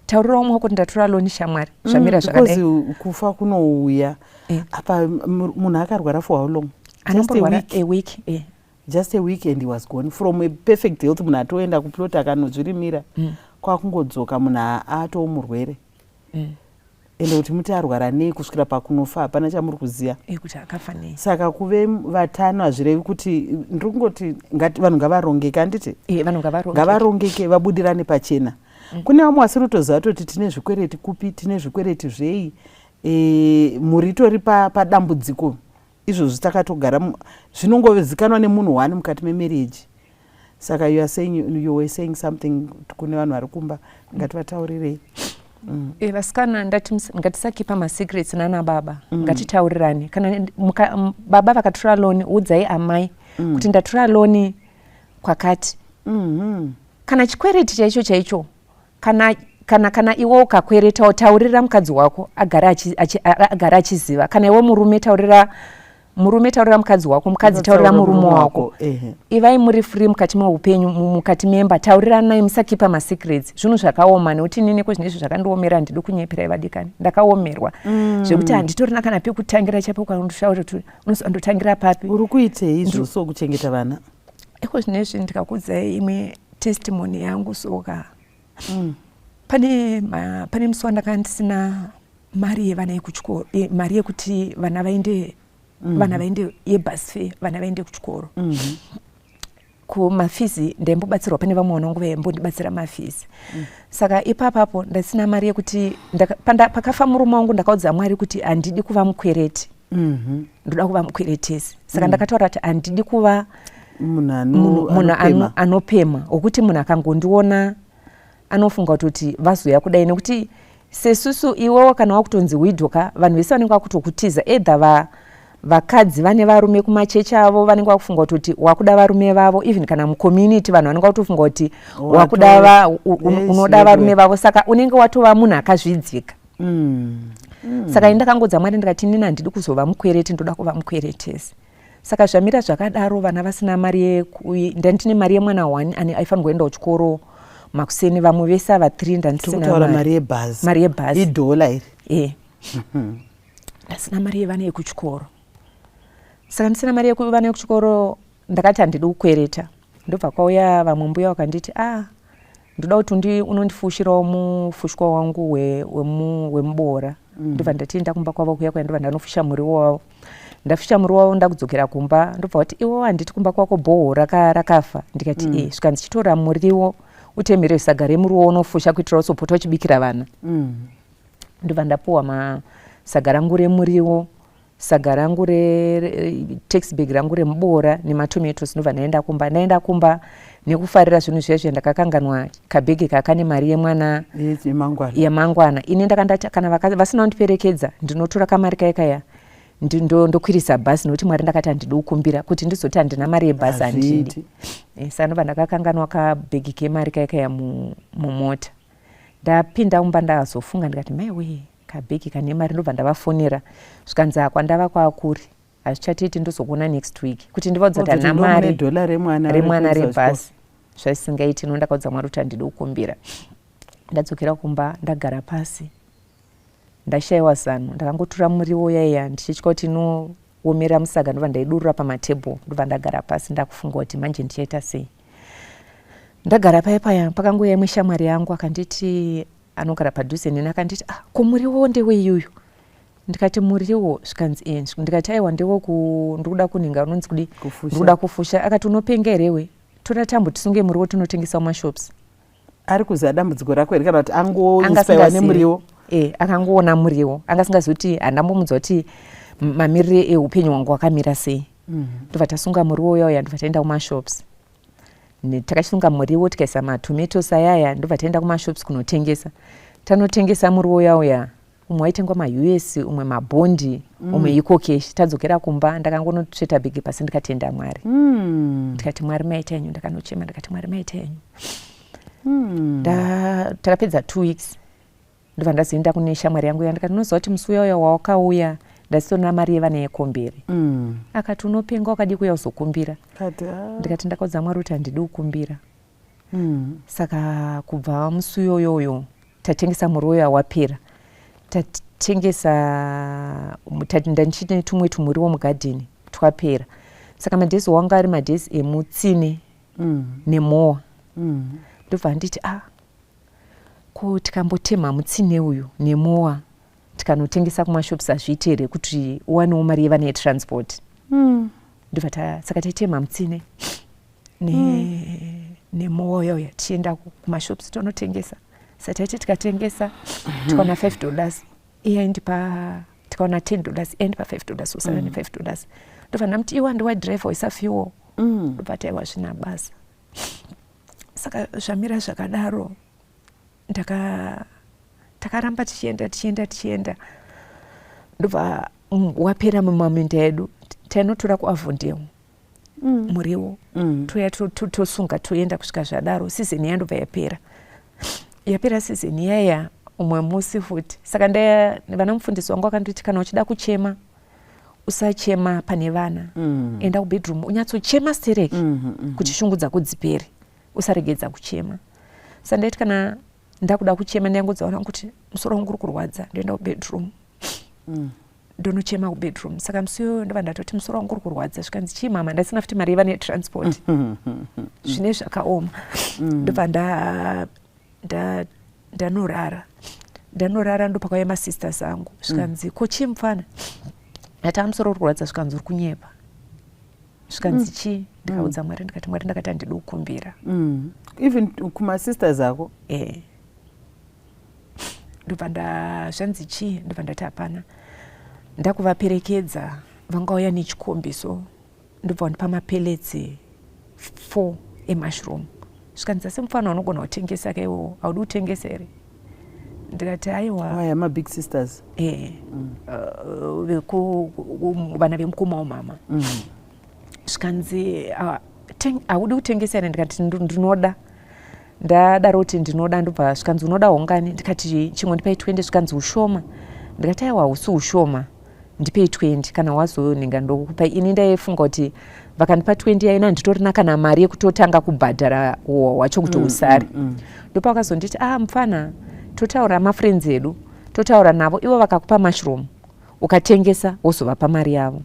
[SPEAKER 5] taurira umwe wako kuti ndatora loni, shamwari, zvamira zvakadai.
[SPEAKER 3] Because kufa kunouya. Apa munhu akarwara for how long? Just a
[SPEAKER 5] Anomborwara
[SPEAKER 3] week.
[SPEAKER 5] A week, eh.
[SPEAKER 3] Just a week and he was gone from a perfect health. Munhu atoenda kuplot akanozvirimira, kwakungodzoka munhu atoo murwere. Ende kuti muti arwara nei kusvikira pakunofa, hapana chamuri kuziva.
[SPEAKER 5] Kuti akafa nei.
[SPEAKER 3] Saka kuve vatano hazvirevi kuti, ndiri kungoti vanhu ngavarongeke, handiti?
[SPEAKER 5] Vanhu ngavarongeke.
[SPEAKER 3] Ngavarongeke, vabudirane pachena. Kune vamwe vasiri kutoziva toti tine zvikwereti kupi, tine zvikwereti zvei. Mhuri itori padambudziko izvozvi takatogara, zvinongozikanwa nemunhu one mukati memarriage. Saka you were saying something kune vanhu vari kumba, ngativataurirei.
[SPEAKER 4] Vasikana, ndati ngatisakipa masecrets nana baba. Ngatitaurirane. Kana baba vakatora loni, udzai amai kuti ndatora loni kwakati. Kana chikwereti chaicho chaicho, kana iwe ukakweretawo, taurira mukadzi wako agare achiziva. Kana iwe murume, taurira murume, taurira mukadzi wako, mukadzi taurira murume wako. Ivai muri free mukati meupenyu, mukati memba. Tauriranai, musakipa masecrets. Zvinhu zvakaoma, nekuti inini ko zvinezvi zvakandiomera. Handidi kunyeperai, vadikani, ndakaomerwa zvekuti handitorina kana pekutangira chaipo. Kwandoshaura kuti unozoandotangira papi.
[SPEAKER 3] Uri kuitei izvo kuchengeta vana?
[SPEAKER 5] Iko zvinezvi ndikakudzai imwe testimony yangu soka. Pane musi wandakanga ndisina mari yevana yekuchikoro, mari yekuti vana vaende, vana vaende yebus fare, vana vaende kuchikoro. Kumafizi ndaimbobatsirwa, pane vamwe vanangu vaimbondibatsira mafizi. Saka ipapapo ndasina mari yekuti pakafa murume wangu, ndakaudza Mwari kuti handidi kuva mukwereti, ndoda kuva mukweretesi. Saka ndakataura kuti handidi kuva
[SPEAKER 3] munhu
[SPEAKER 4] munhu
[SPEAKER 3] anopema.
[SPEAKER 4] Anopema wekuti munhu akangondiona anofunga kutoti vazoya kudai, nekuti sesusu iwewo kana wakutonzi widow ka, vanhu vese vanenge vakutokutiza, either vakadzi vane varume kumachechi avo vanenge vakufunga kutoti wakuda varume vavo, even kana mucommunity vanhu vanenge vakutofunga kuti wakuda unoda varume vavo. Saka unenge watova munhu akazvidzika. Saka ini ndakangodza Mwari ndikati, inini handidi kuzova mukwereti, ndoda kuva mukweretesi. Saka zvamira zvakadaro, vana vasina mari ndandine mari yemwana one ane aifanirwa kuenda kuchikoro makuseni, vamwe vese ava three ndandisina.
[SPEAKER 3] Tikutaura mari yebhazi.
[SPEAKER 4] Mari yebhazi.
[SPEAKER 3] Idhola iri.
[SPEAKER 4] E, ndasina mari yevana yekuchikoro. Saka ndisina mari yevana yekuchikoro, ndakati handidi kukwereta. Ndobva kwauya vamwe mbuya vakanditi, ah, ndoda kuti unondifushirawo mufushwa wangu wemuboora. Ndobva ndati kumba kwavo kuya kuya, ndobva ndanofusha muriwo wavo. Ndafusha muriwo wavo, ndakudzokera kumba, ndobva vati, iwo handiti kumba kwako bhoho rakafa? Ndikati, e. Zvikanzi, chitora muriwo utemhere saga remuriwo unofusha kuitira usopota uchibikira vana. Ndobva ndapuwa masaga rangu remuriwo, saga rangu tax bag rangu remuboora nematomatoes. Ndobva ndaenda kumba. Ndaenda kumba nekufarira zvinhu zviya zviya, ndakakanganwa kabhegi kakane mari yemwana
[SPEAKER 3] yemangwana.
[SPEAKER 4] Yemangwana. Ini ndakandati kana vasina kundiperekedza, ndinotora kamari kaya kaya, ndokwirisa bhasi, nokuti Mwari ndakati handidi kukumbira kuti ndizoti handina mari yebhasi, handidi.
[SPEAKER 3] Hazviiti.
[SPEAKER 4] Saka ndobva ndakakanganwa kabhegi kemari kaya kaya mumota. Ndapinda mumba, ndazofunga ndikati, maiwe, kabhegi kane mari. Ndobva ndavafonera, zvikanzi kwandava kwakuri hazvichatoiti, ndozokuona next week, kuti ndivaudza kuti handina mari
[SPEAKER 3] dhola remwana.
[SPEAKER 4] Remwana
[SPEAKER 3] rekuendesa.
[SPEAKER 4] Rebhasi zvaisingaiti. No, ndakaudza Mwari kuti handidi kukumbira. Ndadzokera kumba, ndagara pasi, ndashayiwa zano. Ndakangotora muriwo yaiya ndichitya kuti inoomera musaga, ndobva ndaidurura pamatebhuru. Ndobva ndagara pasi, ndakufunga kuti manje ndichaita sei. Ndagara paya paya, pakangouya imwe shamwari yangu, akanditi, anogara padhuze neni, akanditi, ah, ko muriwo ndeweyuyu? Ndikati, muriwo? Zvikanzi, e. Ndikati, aiwa, ndewoku ndikuda kunhinga unonzi kudi.
[SPEAKER 3] Kufusha.
[SPEAKER 4] Ndikuda kufusha. Akati, unopenga herewe? Tora tambo tisunge muriwo tinotengesa mumashops.
[SPEAKER 3] Ari kuziva dambudziko rako here, kana kuti angoinspirwa nemuriwo?
[SPEAKER 4] E, akangoona muriwo, anga asingazivi kuti handambomudza kuti mamirire eupenyu hwangu akamira sei. Ndobva tasunga muriwo uya uya, ndobva taenda kumashops. Takachisunga muriwo, tikaisa matomatoes ayaya, ndobva taenda kumashops kunotengesa. Tanotengesa muriwo uya uya. Umwe waitengwa maUS, umwe mabhondi, umwe EcoCash. Tadzokera kumba, ndakangonotsveta bhegi pasi, ndikatenda Mwari. Ndikati, "Mwari, maita henyu." Ndakanochema, ndikati, "Mwari, maita henyu." Takapedza 2 weeks, ndobva ndazoenda kune shamwari yangu iya, ndikati, "Unoziva kuti musi uya uya wawakauya ndasitorina mari yevana yekomberi?" Akati, "Unopenga, wakadi kuuya uzokumbira?"
[SPEAKER 3] Kati, "Ah."
[SPEAKER 4] Ndikati, "Ndakaudza Mwari kuti handidi kukumbira." Saka kubva musi uyoyoyo tatengesa muriwo uya wapera, tatengesa, ndandichine tumwe tumuriwo mugadheni twapera. Saka madhezi wanga ari madhezi emutsine nemowa. Ndobva nditi, "Ah, ko tikambotema mutsine uyu nemowa, tikanotengesa kumashops, hazviiti here kuti uwanewo mari yevana yetransport?" Ndobva saka taitema mutsine nemowa uya uya, tichienda kumashops tonotengesa. Sa taiti tikatengesa, tikaona $5, iye aindipa, tikaona $10, iye aindipa $5, usara ne$5. Ndobva ndamuti, "Iwe handiwadhiraivha, waisa fuel." Ndobva taiwa, "Zvina basa." Saka zvamira zvakadaro, takaramba tichienda, tichienda, tichienda. Ndobva wapera mumaminda edu, tainotora kuAvondale muriwo. Toya tosunga, toenda kusvika zvadaro season iya ndobva yapera. Yapera season iyaya, umwe musi futi, saka vana mufundisi wangu akanditi, "Kana uchida kuchema, usachema pane vana. Enda kubedroom, unyatsochema stereki kuti shungu dzako dzipere, usaregedza kuchema." Sa ndaiti kana ndakuda kuchema, ndaingodzaona kuti musoro wangu uri kurwadza, ndoenda kubedroom, ndonochema kubedroom. Saka musi uyoyo ndobva ndatoti, "Musoro wangu uri kurwadza." Zvikanzi, "Chii mama?" Ndasina futi mari yeva netransport, zvine zvakaoma. Ndobva ndanorara. Ndanorara, ndopakauya masisters angu. Zvikanzi, "Ko chii mufana?" Ndati, "Musoro uri kurwadza." Zvikanzi, "Uri kunyepa." Zvikanzi, "Chii?" Ndikaudza Mwari, ndikati, "Mwari," ndakati, "handidi kukumbira."
[SPEAKER 3] Even kumasisters ako?
[SPEAKER 4] E, ndobva zvanzi, "Chii?" Ndobva ndati, "Hapana." Ndakuvaperekedza, vangauya nechikombiso, ndobva vandipa mapellets 4 emushroom. Zvikanzi, "Asi mufana unogona kutengesa kaiwo, haudi kutengesa here?" Ndikati, "Aiwa."
[SPEAKER 3] Waya mabig sisters?
[SPEAKER 4] E, vana vemukoma wamama. Zvikanzi, "Haudi kutengesa here?" Ndikati, "Ndinoda." Ndadaro kuti ndinoda, ndobva zvikanzi, "Unoda hongani?" Ndikati, "Chimwe ndipai 20." Zvikanzi, "Ushoma." Ndikati, "Aiwa, hausi ushoma, ndipei 20, kana wazonhinga ndokupai." Ini ndaifunga kuti vakandipa 20 yaina, handitorina kana mari yekutotanga kubhadhara uwa wacho kuti usare. Ndopavakazonditi, "Ah, mufana, totaura mafriends edu, totaura navo, ivo vakakupa mushroom ukatengesa, wozovapa mari yavo."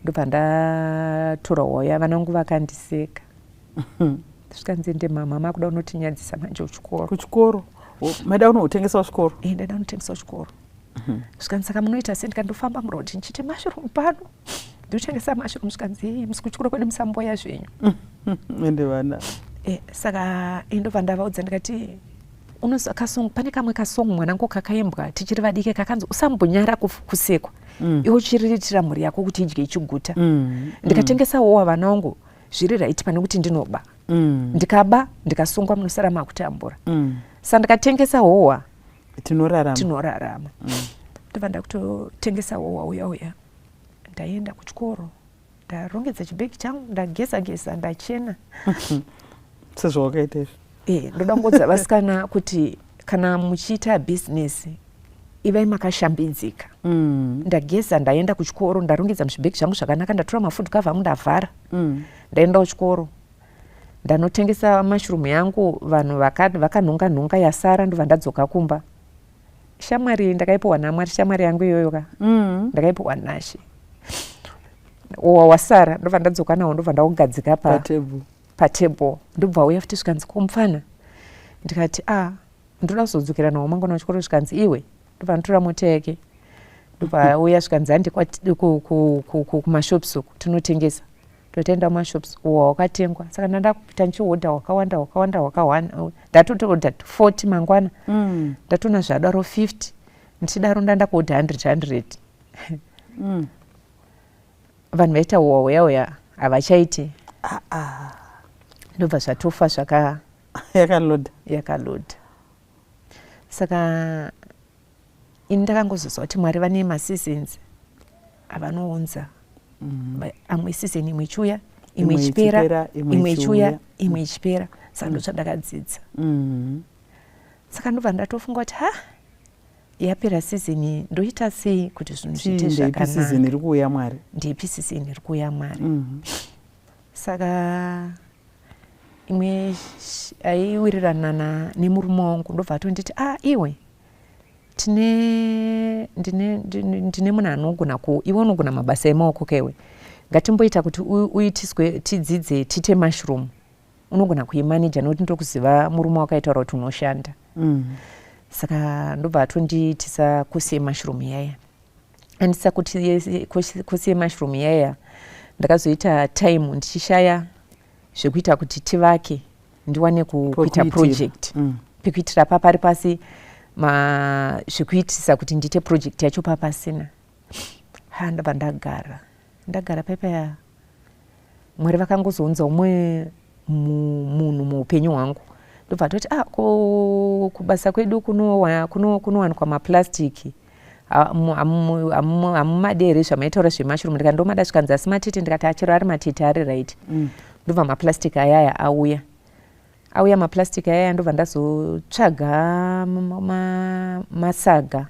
[SPEAKER 4] Ndobva ndatora hoya. Vana vangu vakandiseka, zvikanzi, "Ende mama, makuda unotinyadzisa manje kuchikoro."
[SPEAKER 3] Kuchikoro? Maida kunotengesa kuchikoro?
[SPEAKER 4] E, ndaida kunotengesa kuchikoro. Zvikanzi, "Saka munoita sei?" Ndikandofamba muroad ndichiti, "Mushroom pano, ndinotengesa mushroom." Zvikanzi, "Ei, musi kuchikoro kwedu musamboya zvenyu."
[SPEAKER 3] Ende vana.
[SPEAKER 4] E, saka indobva ndavaudza, ndikati, "Unoziva kasong, pane kamwe kasong mwanangu kakaimbwa tichiri vadiki, kakanzi, 'Usambonyara kusekwa iwe uchiriritira mhuri yako kuti idye ichiguta.' Ndikatengesawo vana vangu zviri right pane kuti ndinoba. Ndikaba, ndikasungwa, munosara makutambura. Sa ndikatengesa hohwa,
[SPEAKER 3] tinorarama."
[SPEAKER 4] Tinorarama. Ndobva ndakutotengesa hohwa uya uya. Ndaenda kuchikoro, ndarongedza chibhegi changu, ndageza geza, ndachena.
[SPEAKER 3] Sezvawakaita izvi.
[SPEAKER 4] E, ndoda kungodza vasikana kuti kana muchiita bhizinesi, ivai makashambidzika. Ndageza, ndaenda kuchikoro, ndarongedza muzvibhegi zvangu zvakanaka, ndatora mafood cover angu, ndavhara. Ndaenda kuchikoro, ndanotengesa mushroom yangu. Vanhu vakanhonga nhonga yasara, ndobva ndadzoka kumba. Shamwari ndakaipiwa naMwari, shamwari yangu iyoyo ka. Ndakaipiwa Nashe. Uwa wasara, ndobva ndadzoka nawo, ndobva ndaugadzika pa
[SPEAKER 3] patable.
[SPEAKER 4] Patable. Ndobva uya futi, zvikanzi, "Ko mufana?" Ndikati, "A, ndoda kuzodzokera nawo mangwana kuchikoro." Zvikanzi, "Iwe." Ndobva nditora mota yake, ndobva uya, zvikanzi, "Handi kumashops uku tinotengesa." Totaenda kumashops, uwa wakatengwa. Saka ndanda kuita ndichihodha wakawanda, wakawanda, wakawanda. Ndatotohodha 40, mangwana ndatoona zvadaro 50. Ndichidaro ndanda kuhodha 100 100. Vanhu vaita uwa uya uya havachaiti.
[SPEAKER 3] Ah, ah.
[SPEAKER 4] Ndobva zvatofa zvaka
[SPEAKER 3] Yakaloda.
[SPEAKER 4] Yakaloda.
[SPEAKER 5] Saka ini ndakangozoziva kuti Mwari vane maseasons avanounza. Amwe season imwe ichiuya, imwe ichipera, imwe ichiuya, imwe ichipera. Saka ndotsvandakadzidza. Saka ndobva ndatofunga kuti, ha, yapera season iyi, ndoita sei kuti zvinhu zviite
[SPEAKER 3] zvakanaka? Season iri kuuya, Mwari?
[SPEAKER 5] Ndeipi season iri kuuya, Mwari? Saka imwe aiwirirana nemurume wangu ndobva atonditi, "Ah, iwe, tine ndine ndine munhu anogona ku iwe unogona mabasa emaoko kewe. Ngatimboita kuti uitiswe, tidzidze tiite mushroom. Unogona kuimaneja nokuti ndokuziva murume wakaitaura kuti unoshanda." Saka ndobva atondiitisa kosi yemushroom iyaya. Andisa kuti kosi yemushroom iyaya, ndakazoita time ndichishaya zvekuita kuti tivake, ndiwane kuita project. Pekuitira papari pasi, zvekuitisa kuti ndiite project yacho papasina. Ha, ndabva ndagara, ndagara paipaya. Mwari vakangozounza umwe munhu muupenyu hwangu. Ndobva toti, "Ah, kubasa kwedu kunowanikwa maplastiki, hamumadi here zvamaitaura zvemushroom?" Ndikati, "Ndomada." Zvikanzi, "Asi matete." Ndikati, "Achero ari matete ari right." Ndobva maplastic ayaya auya, auya maplastic ayaya. Ndobva ndazotsvaga masaga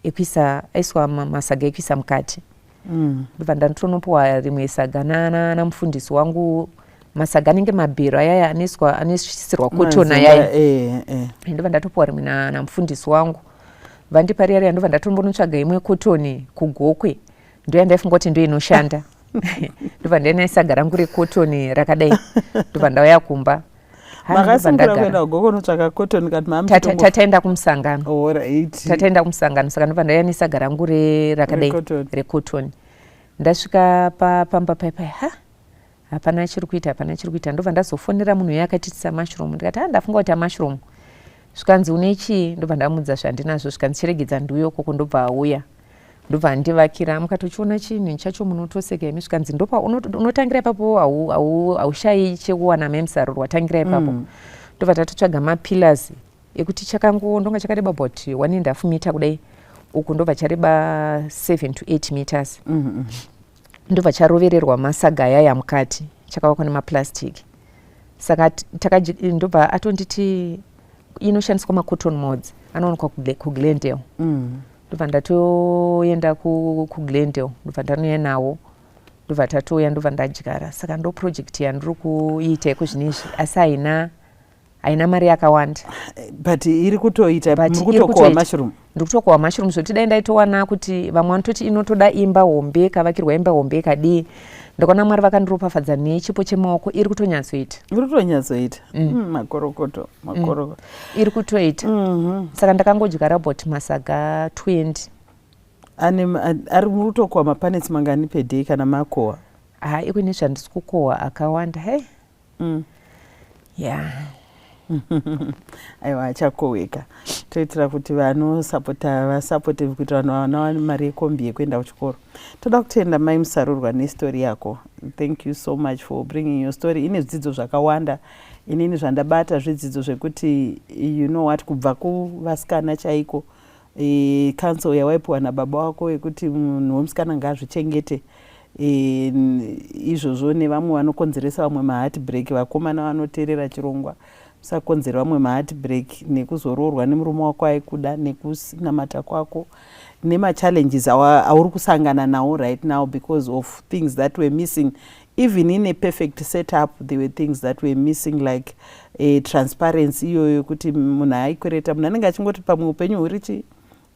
[SPEAKER 5] ekuisa, aiswa masaga ekuisa mukati. Ndobva ndatonopiwa rimwe saga namufundisi wangu, masaga anenge mabhero ayaya anoiswa, anoisirwa kotoni ayaya. Ndobva ndatopiwa rimwe namufundisi wangu. Vandipa riya riya, ndobva ndatombonotsvaga imwe kotoni kuGokwe, ndoyandaifunga kuti ndo inoshanda. Ndobva ndaina saga rangu rekotoni rakadai. Ndobva ndauya kumba.
[SPEAKER 3] Makasungira kuenda kuGokwe unotsvaka kotoni kati?
[SPEAKER 4] Tataenda kumusangano, tataenda kumusangano. Saka ndobva ndauya nesaga rangu rakadai rekotoni. Ndasvika pamba paipai, ha, hapana chiri kuita, hapana chiri kuita. Ndobva ndazofonera munhu uyo akatitisa mushroom. Ndikati, "Ha, ndafunga kuti amushroom." Zvikanzi, "Une chii?" Ndobva ndamudza zvandinazvo. Zvikanzi, "Chiregedza ndiuye koko." Ndobva auya, ndobva andivakira. Mukatochiona chinhu chacho munotoseka imi. Zvikanzi, "Ndopa unotangira ipapo, haushayi chekuwana memusaro, watangira ipapo." Ndobva tatotsvaga mapillars ekuti chakango ndonga chakareba about 1.5 meter kudai uku, ndobva chareba 7 to 8 meters. Ndobva charovererwa masaga ayaya mukati, chakavakwa nemaplastic. Saka ndobva atonditi inoshandiswa macotton mods anowanikwa kuGlendale. Ndobva ndatoenda kuGlendale, ndobva ndanouya nawo, ndobva tatouya, ndobva ndadyara. Saka ndo project yandiri kuita iko zvinezvi, asi haina mari yakawanda.
[SPEAKER 3] But iri kutoita, muri kutokohwa mushroom.
[SPEAKER 4] Ndiri kutokohwa mushroom. Zvoti dai ndaitowana kuti vamwe vanototi inotoda imba hombe, kavakirwa imba hombe kadii. Ndakaona Mwari vakandiropafadza nechipo chemaoko, iri kutonyatsoita.
[SPEAKER 3] Iri kutonyatsoita. Makorokoto, makorokoto.
[SPEAKER 4] Iri kutoita. Saka ndakangodyara about masaga 20.
[SPEAKER 3] Ane ari muri kutokohwa mapanets mangani per day kana makohwa?
[SPEAKER 4] Ha, ikune zvandisi kukohwa akawanda, he. Ya.
[SPEAKER 3] Aiwa, achakohweka. Toitira kuti vanosapota vasapote, kuitira vanhu vana mari yekombi yekuenda kuchikoro. Toda kutenda Mai Musarurwa nestori yako. Thank you so much for bringing your story. Ine zvidzidzo zvakawanda. Inini zvandabata zvidzidzo zvekuti, you know what, kubva kuvasikana chaiko, counsel yawaipiwa nababa wako yekuti munhu wemusikana ngaazvichengete, izvozvo nevamwe vanokonzeresa vamwe maheartbreak. Vakomana vanoteerera chirongwa, musakonzera vamwe maheartbreak nekuzoroorwa nemurume wako aikuda, nekunamata kwako, nemachallenges auri kusangana nawo right now because of things that were missing. Even in a perfect setup, there were things that were missing, like transparency iyoyo yekuti munhu aikwereta, munhu anenge achingoti pamwe upenyu huri chi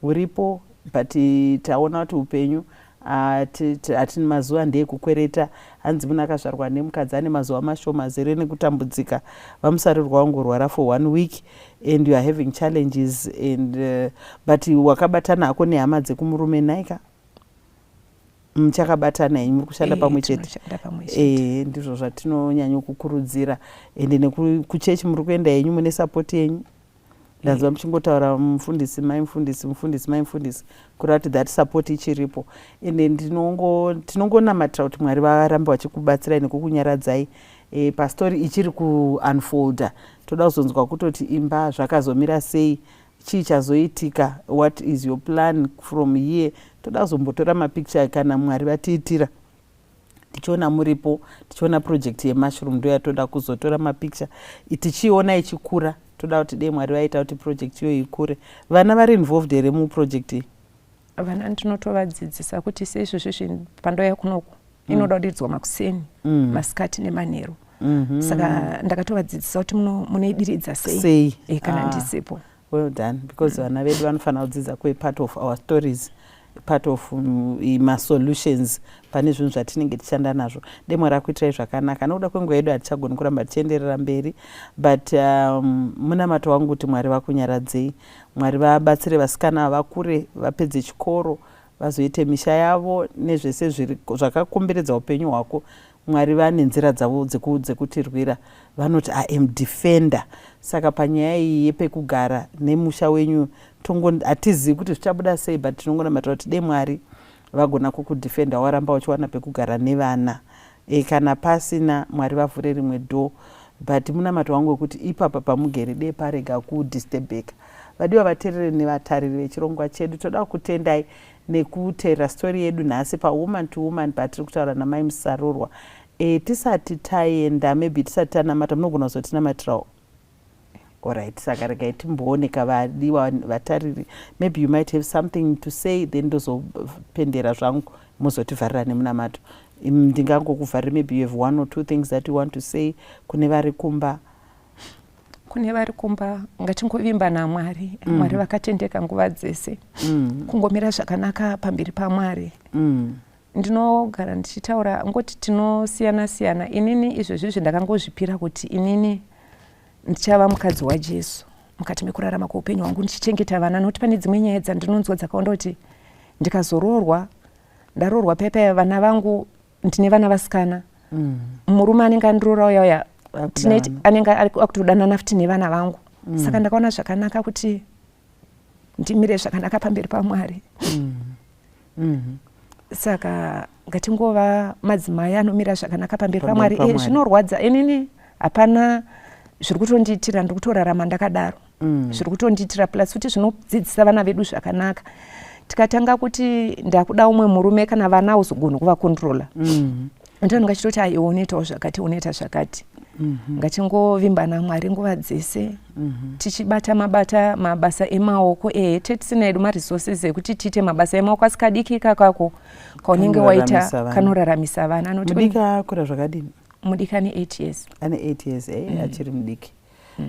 [SPEAKER 3] huripo, but taona kuti upenyu hatini, mazuva ndeyekukwereta. Hanzi munhu akazvarwa nemukadzi ane mazuva mashoma azere nekutambudzika. VaMusarirwa, wangorwara for one week and you are having challenges and but wakabatana hako nehama dzekumurume naika, muchakabatana henyu, muri kushanda pamwe chete. Ndizvo zvatinonyanya kukurudzira. Ende nekuchechi muri kuenda henyu, mune sapoti yenyu. Ndanzwa muchingotaura mufundisi, mai mufundisi, mufundisi, mai mufundisi, kureva kuti that support ichiripo. Ende tinongonamatira kuti Mwari varambe vachikubatsirai nekukunyaradzai. Pastori ichiri kuunfolda, toda kuzonzwa kutoti imba zvakazomira sei. Chii chazoitika? What is your plan from here? Toda kuzombotora mapicture kana Mwari vatiitira, tichiona muripo, tichiona project yemushroom. Ndo yatoda kuzotora mapicture tichiona ichikura. Toda kuti dei Mwari vaita kuti project iyoyo ikure. Vana vari involved here muproject iyi?
[SPEAKER 5] Vana ndinotovadzidzisa kuti seizvozvo pandouya kunoku inoda kudiridzwa makuseni, masikati nemanheru. Saka ndakatovadzidzisa kuti munoidiridza sei,
[SPEAKER 3] sei
[SPEAKER 5] kana ndisipo.
[SPEAKER 3] Well done, because vana vedu vanofanira kudzidza kuve part of our stories, part of masolutions pane zvinhu zvatinenge tichishanda nazvo. Dei Mwari akuitirai zvakanaka. Nokuda kwenguva yedu hatichagoni kuramba tichienderera mberi, but munamato wangu kuti Mwari vakunyaradzei, Mwari vabatsire vasikana vakure, vapedze chikoro, vazoite misha yavo nezvese zvakakomberedza upenyu hwako. Mwari vane nzira dzavo dzekutirwira. Vanoti, "I am defender." Saka panyaya iyi yepekugara nemusha wenyu, hatizivi kuti zvichabuda sei, but tinongonamatira kuti dei Mwari vagona kukudefenda, waramba uchiwana pekugara nevana. Kana pasina, Mwari vavhure rimwe door, but munamato wangu wekuti ipapa pamugere dei parega kudisturbeka. Vadiwa vateereri nevatariri vechirongwa chedu, toda kutendai nekuteerera stori yedu nhasi paWoman to Woman, patiri kutaura naMai Musarurwa. Tisati taenda, maybe tisati tanamata, munogona kuzotinamatirawo. Alright, saka regai timbooneka. Vadiwa vatariri, maybe you might have something to say, then ndozopendera zvangu, muzotivharira nemunamato. Ndingangokuvharira, maybe you have one or two things that you want to say kune vari kumba.
[SPEAKER 5] Kune vari kumba, ngatingovimba naMwari. Mwari vakatendeka nguva dzese. Kungomira zvakanaka pamberi paMwari. Ndinogara ndichitaura ngoti tinosiyana siyana. Inini izvozvizvi ndakangozvipira kuti inini ndichava mukadzi waJesu mukati mekurarama kweupenyu hwangu, ndichichengeta vana, nokuti pane dzimwe nyaya dzandinonzwa dzakawanda kuti ndikazoroorwa, ndaroorwa paipai, vana vangu, ndine vana vasikana, murume anenge andiroora uya uya anenge akutodanana futi nevana vangu. Saka ndakaona zvakanaka kuti ndimire zvakanaka pamberi paMwari. Saka ngatingova madzimai anomira zvakanaka pamberi paMwari. Zvinorwadza. Inini hapana zviri kutondiitira, ndiri kutorarama ndakadaro. Zviri kutondiitira, plus kuti zvinodzidzisa vana vedu zvakanaka. Tikatanga kuti ndakuda umwe murume, kana vana uzogoni kuvakontrola. Ndinonga chitoti, aiwa, unoitawo zvakati, unoita zvakati. Ngatingovimba naMwari nguva dzese, tichibata mabata mabasa emaoko. Ehe, tetisina edu maresources ekuti tiite mabasa emaoko, asi kadiki ikakako kaunenge waita kanoraramisa vana.
[SPEAKER 3] Mudiki akura zvakadini?
[SPEAKER 5] Mudiki ane 8 years.
[SPEAKER 3] Ane 8 years. Achiri mudiki.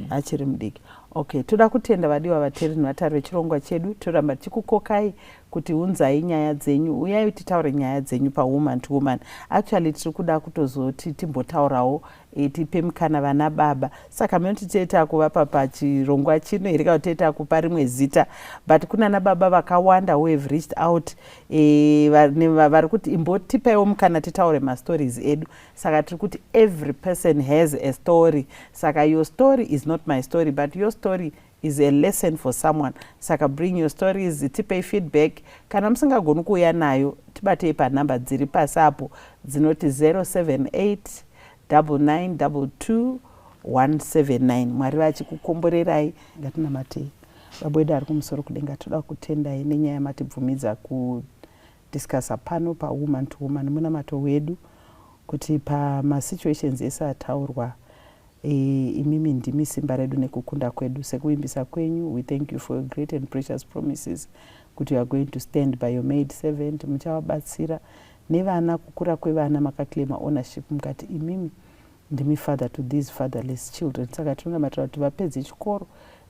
[SPEAKER 3] Achiri mudiki. Okay, toda kutenda vadiwa vateereri nevatari vechirongwa chedu. Toramba tichikukokai kuti unzai nyaya dzenyu, uyai titaure nyaya dzenyu paWoman to Woman. Actually, tiri kuda kutozoti timbotaurawo, tipe mukana vana baba. Saka munoti toita kuvapa pachirongwa chino here, kana toita kupa rimwe zita? But kuna baba vakawanda who have reached out, vari kuti imbotipaiwo mukana titaure mastories edu. Saka tiri kuti every person has a story. Saka your story is not my story, but your story is a lesson for someone. Saka bring your stories, tipei feedback. Kana musingagoni kuuya nayo, tibatei panhamba dziri pasi apo dzinoti 078 9922 179. Mwari vachikukomborerai. Ngatinamatei. Baba wedu ari kumusoro kudenga, toda kutendai nenyaya yamatibvumidza kudiscussa pano paWoman to Woman. Munamato wedu kuti pamasituations ese ataurwa, imimi ndimi simba redu nekukunda kwedu. Sekuvimbisa kwenyu, we thank you for your great and precious promises kuti you are going to stand by your maid servant, muchavabatsira nevana, kukura kwevana. Makaclaima ownership, mukati imimi ndimi father to these fatherless children. Saka tinonamatira kuti vapedze chikoro.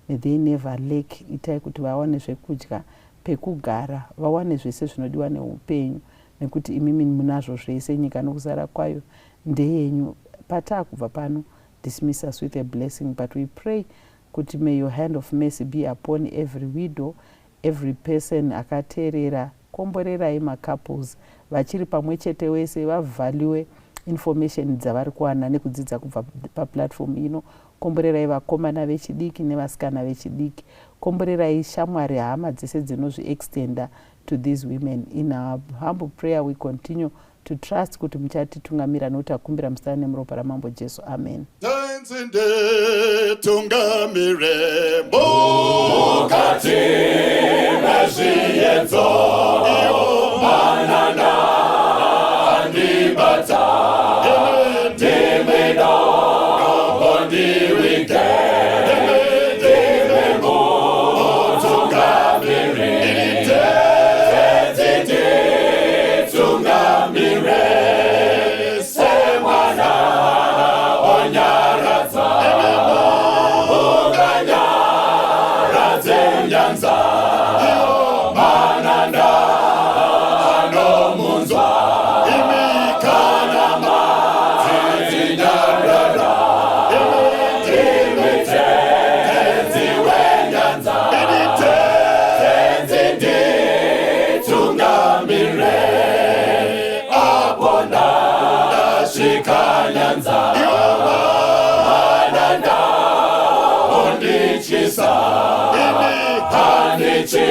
[SPEAKER 3] May they never lack. Itai kuti vawane zvekudya, pekugara, vawane zvese zvinodiwa neupenyu, nekuti imimi munazvo zvese. Nyika nokuzara kwayo ndeyenyu. Pataakubva pano, dismiss us with a blessing, but we pray kuti may your hand of mercy be upon every widow, every person akateerera. Komborerai macouples vachiri pamwe chete wese, vavalue information dzavari kuwana nekudzidza kubva paplatform ino. Komborerai vakomana vechidiki nevasikana vechidiki. Komborerai shamwari, hama dzese dzinozviextenda to these women. In our humble prayer, we continue To trust kuti muchatitungamira nokuti akumbira muzita nemuropa raMambo Jesu. Amen.
[SPEAKER 2] Tenzi nditungamire mukati mezviyedzo, manana andibata, ndimi dombo ndiwige, ndimi mutungamiri. Tenzi nditungamire semwana onyaradza, unganyaradze nyanza, mananda anomunzwa, kana madzinyarara, ndimi Tenzi wenyanza. Tenzi nditungamire apo ndasvika nyanza, mananda ondichisa, handichi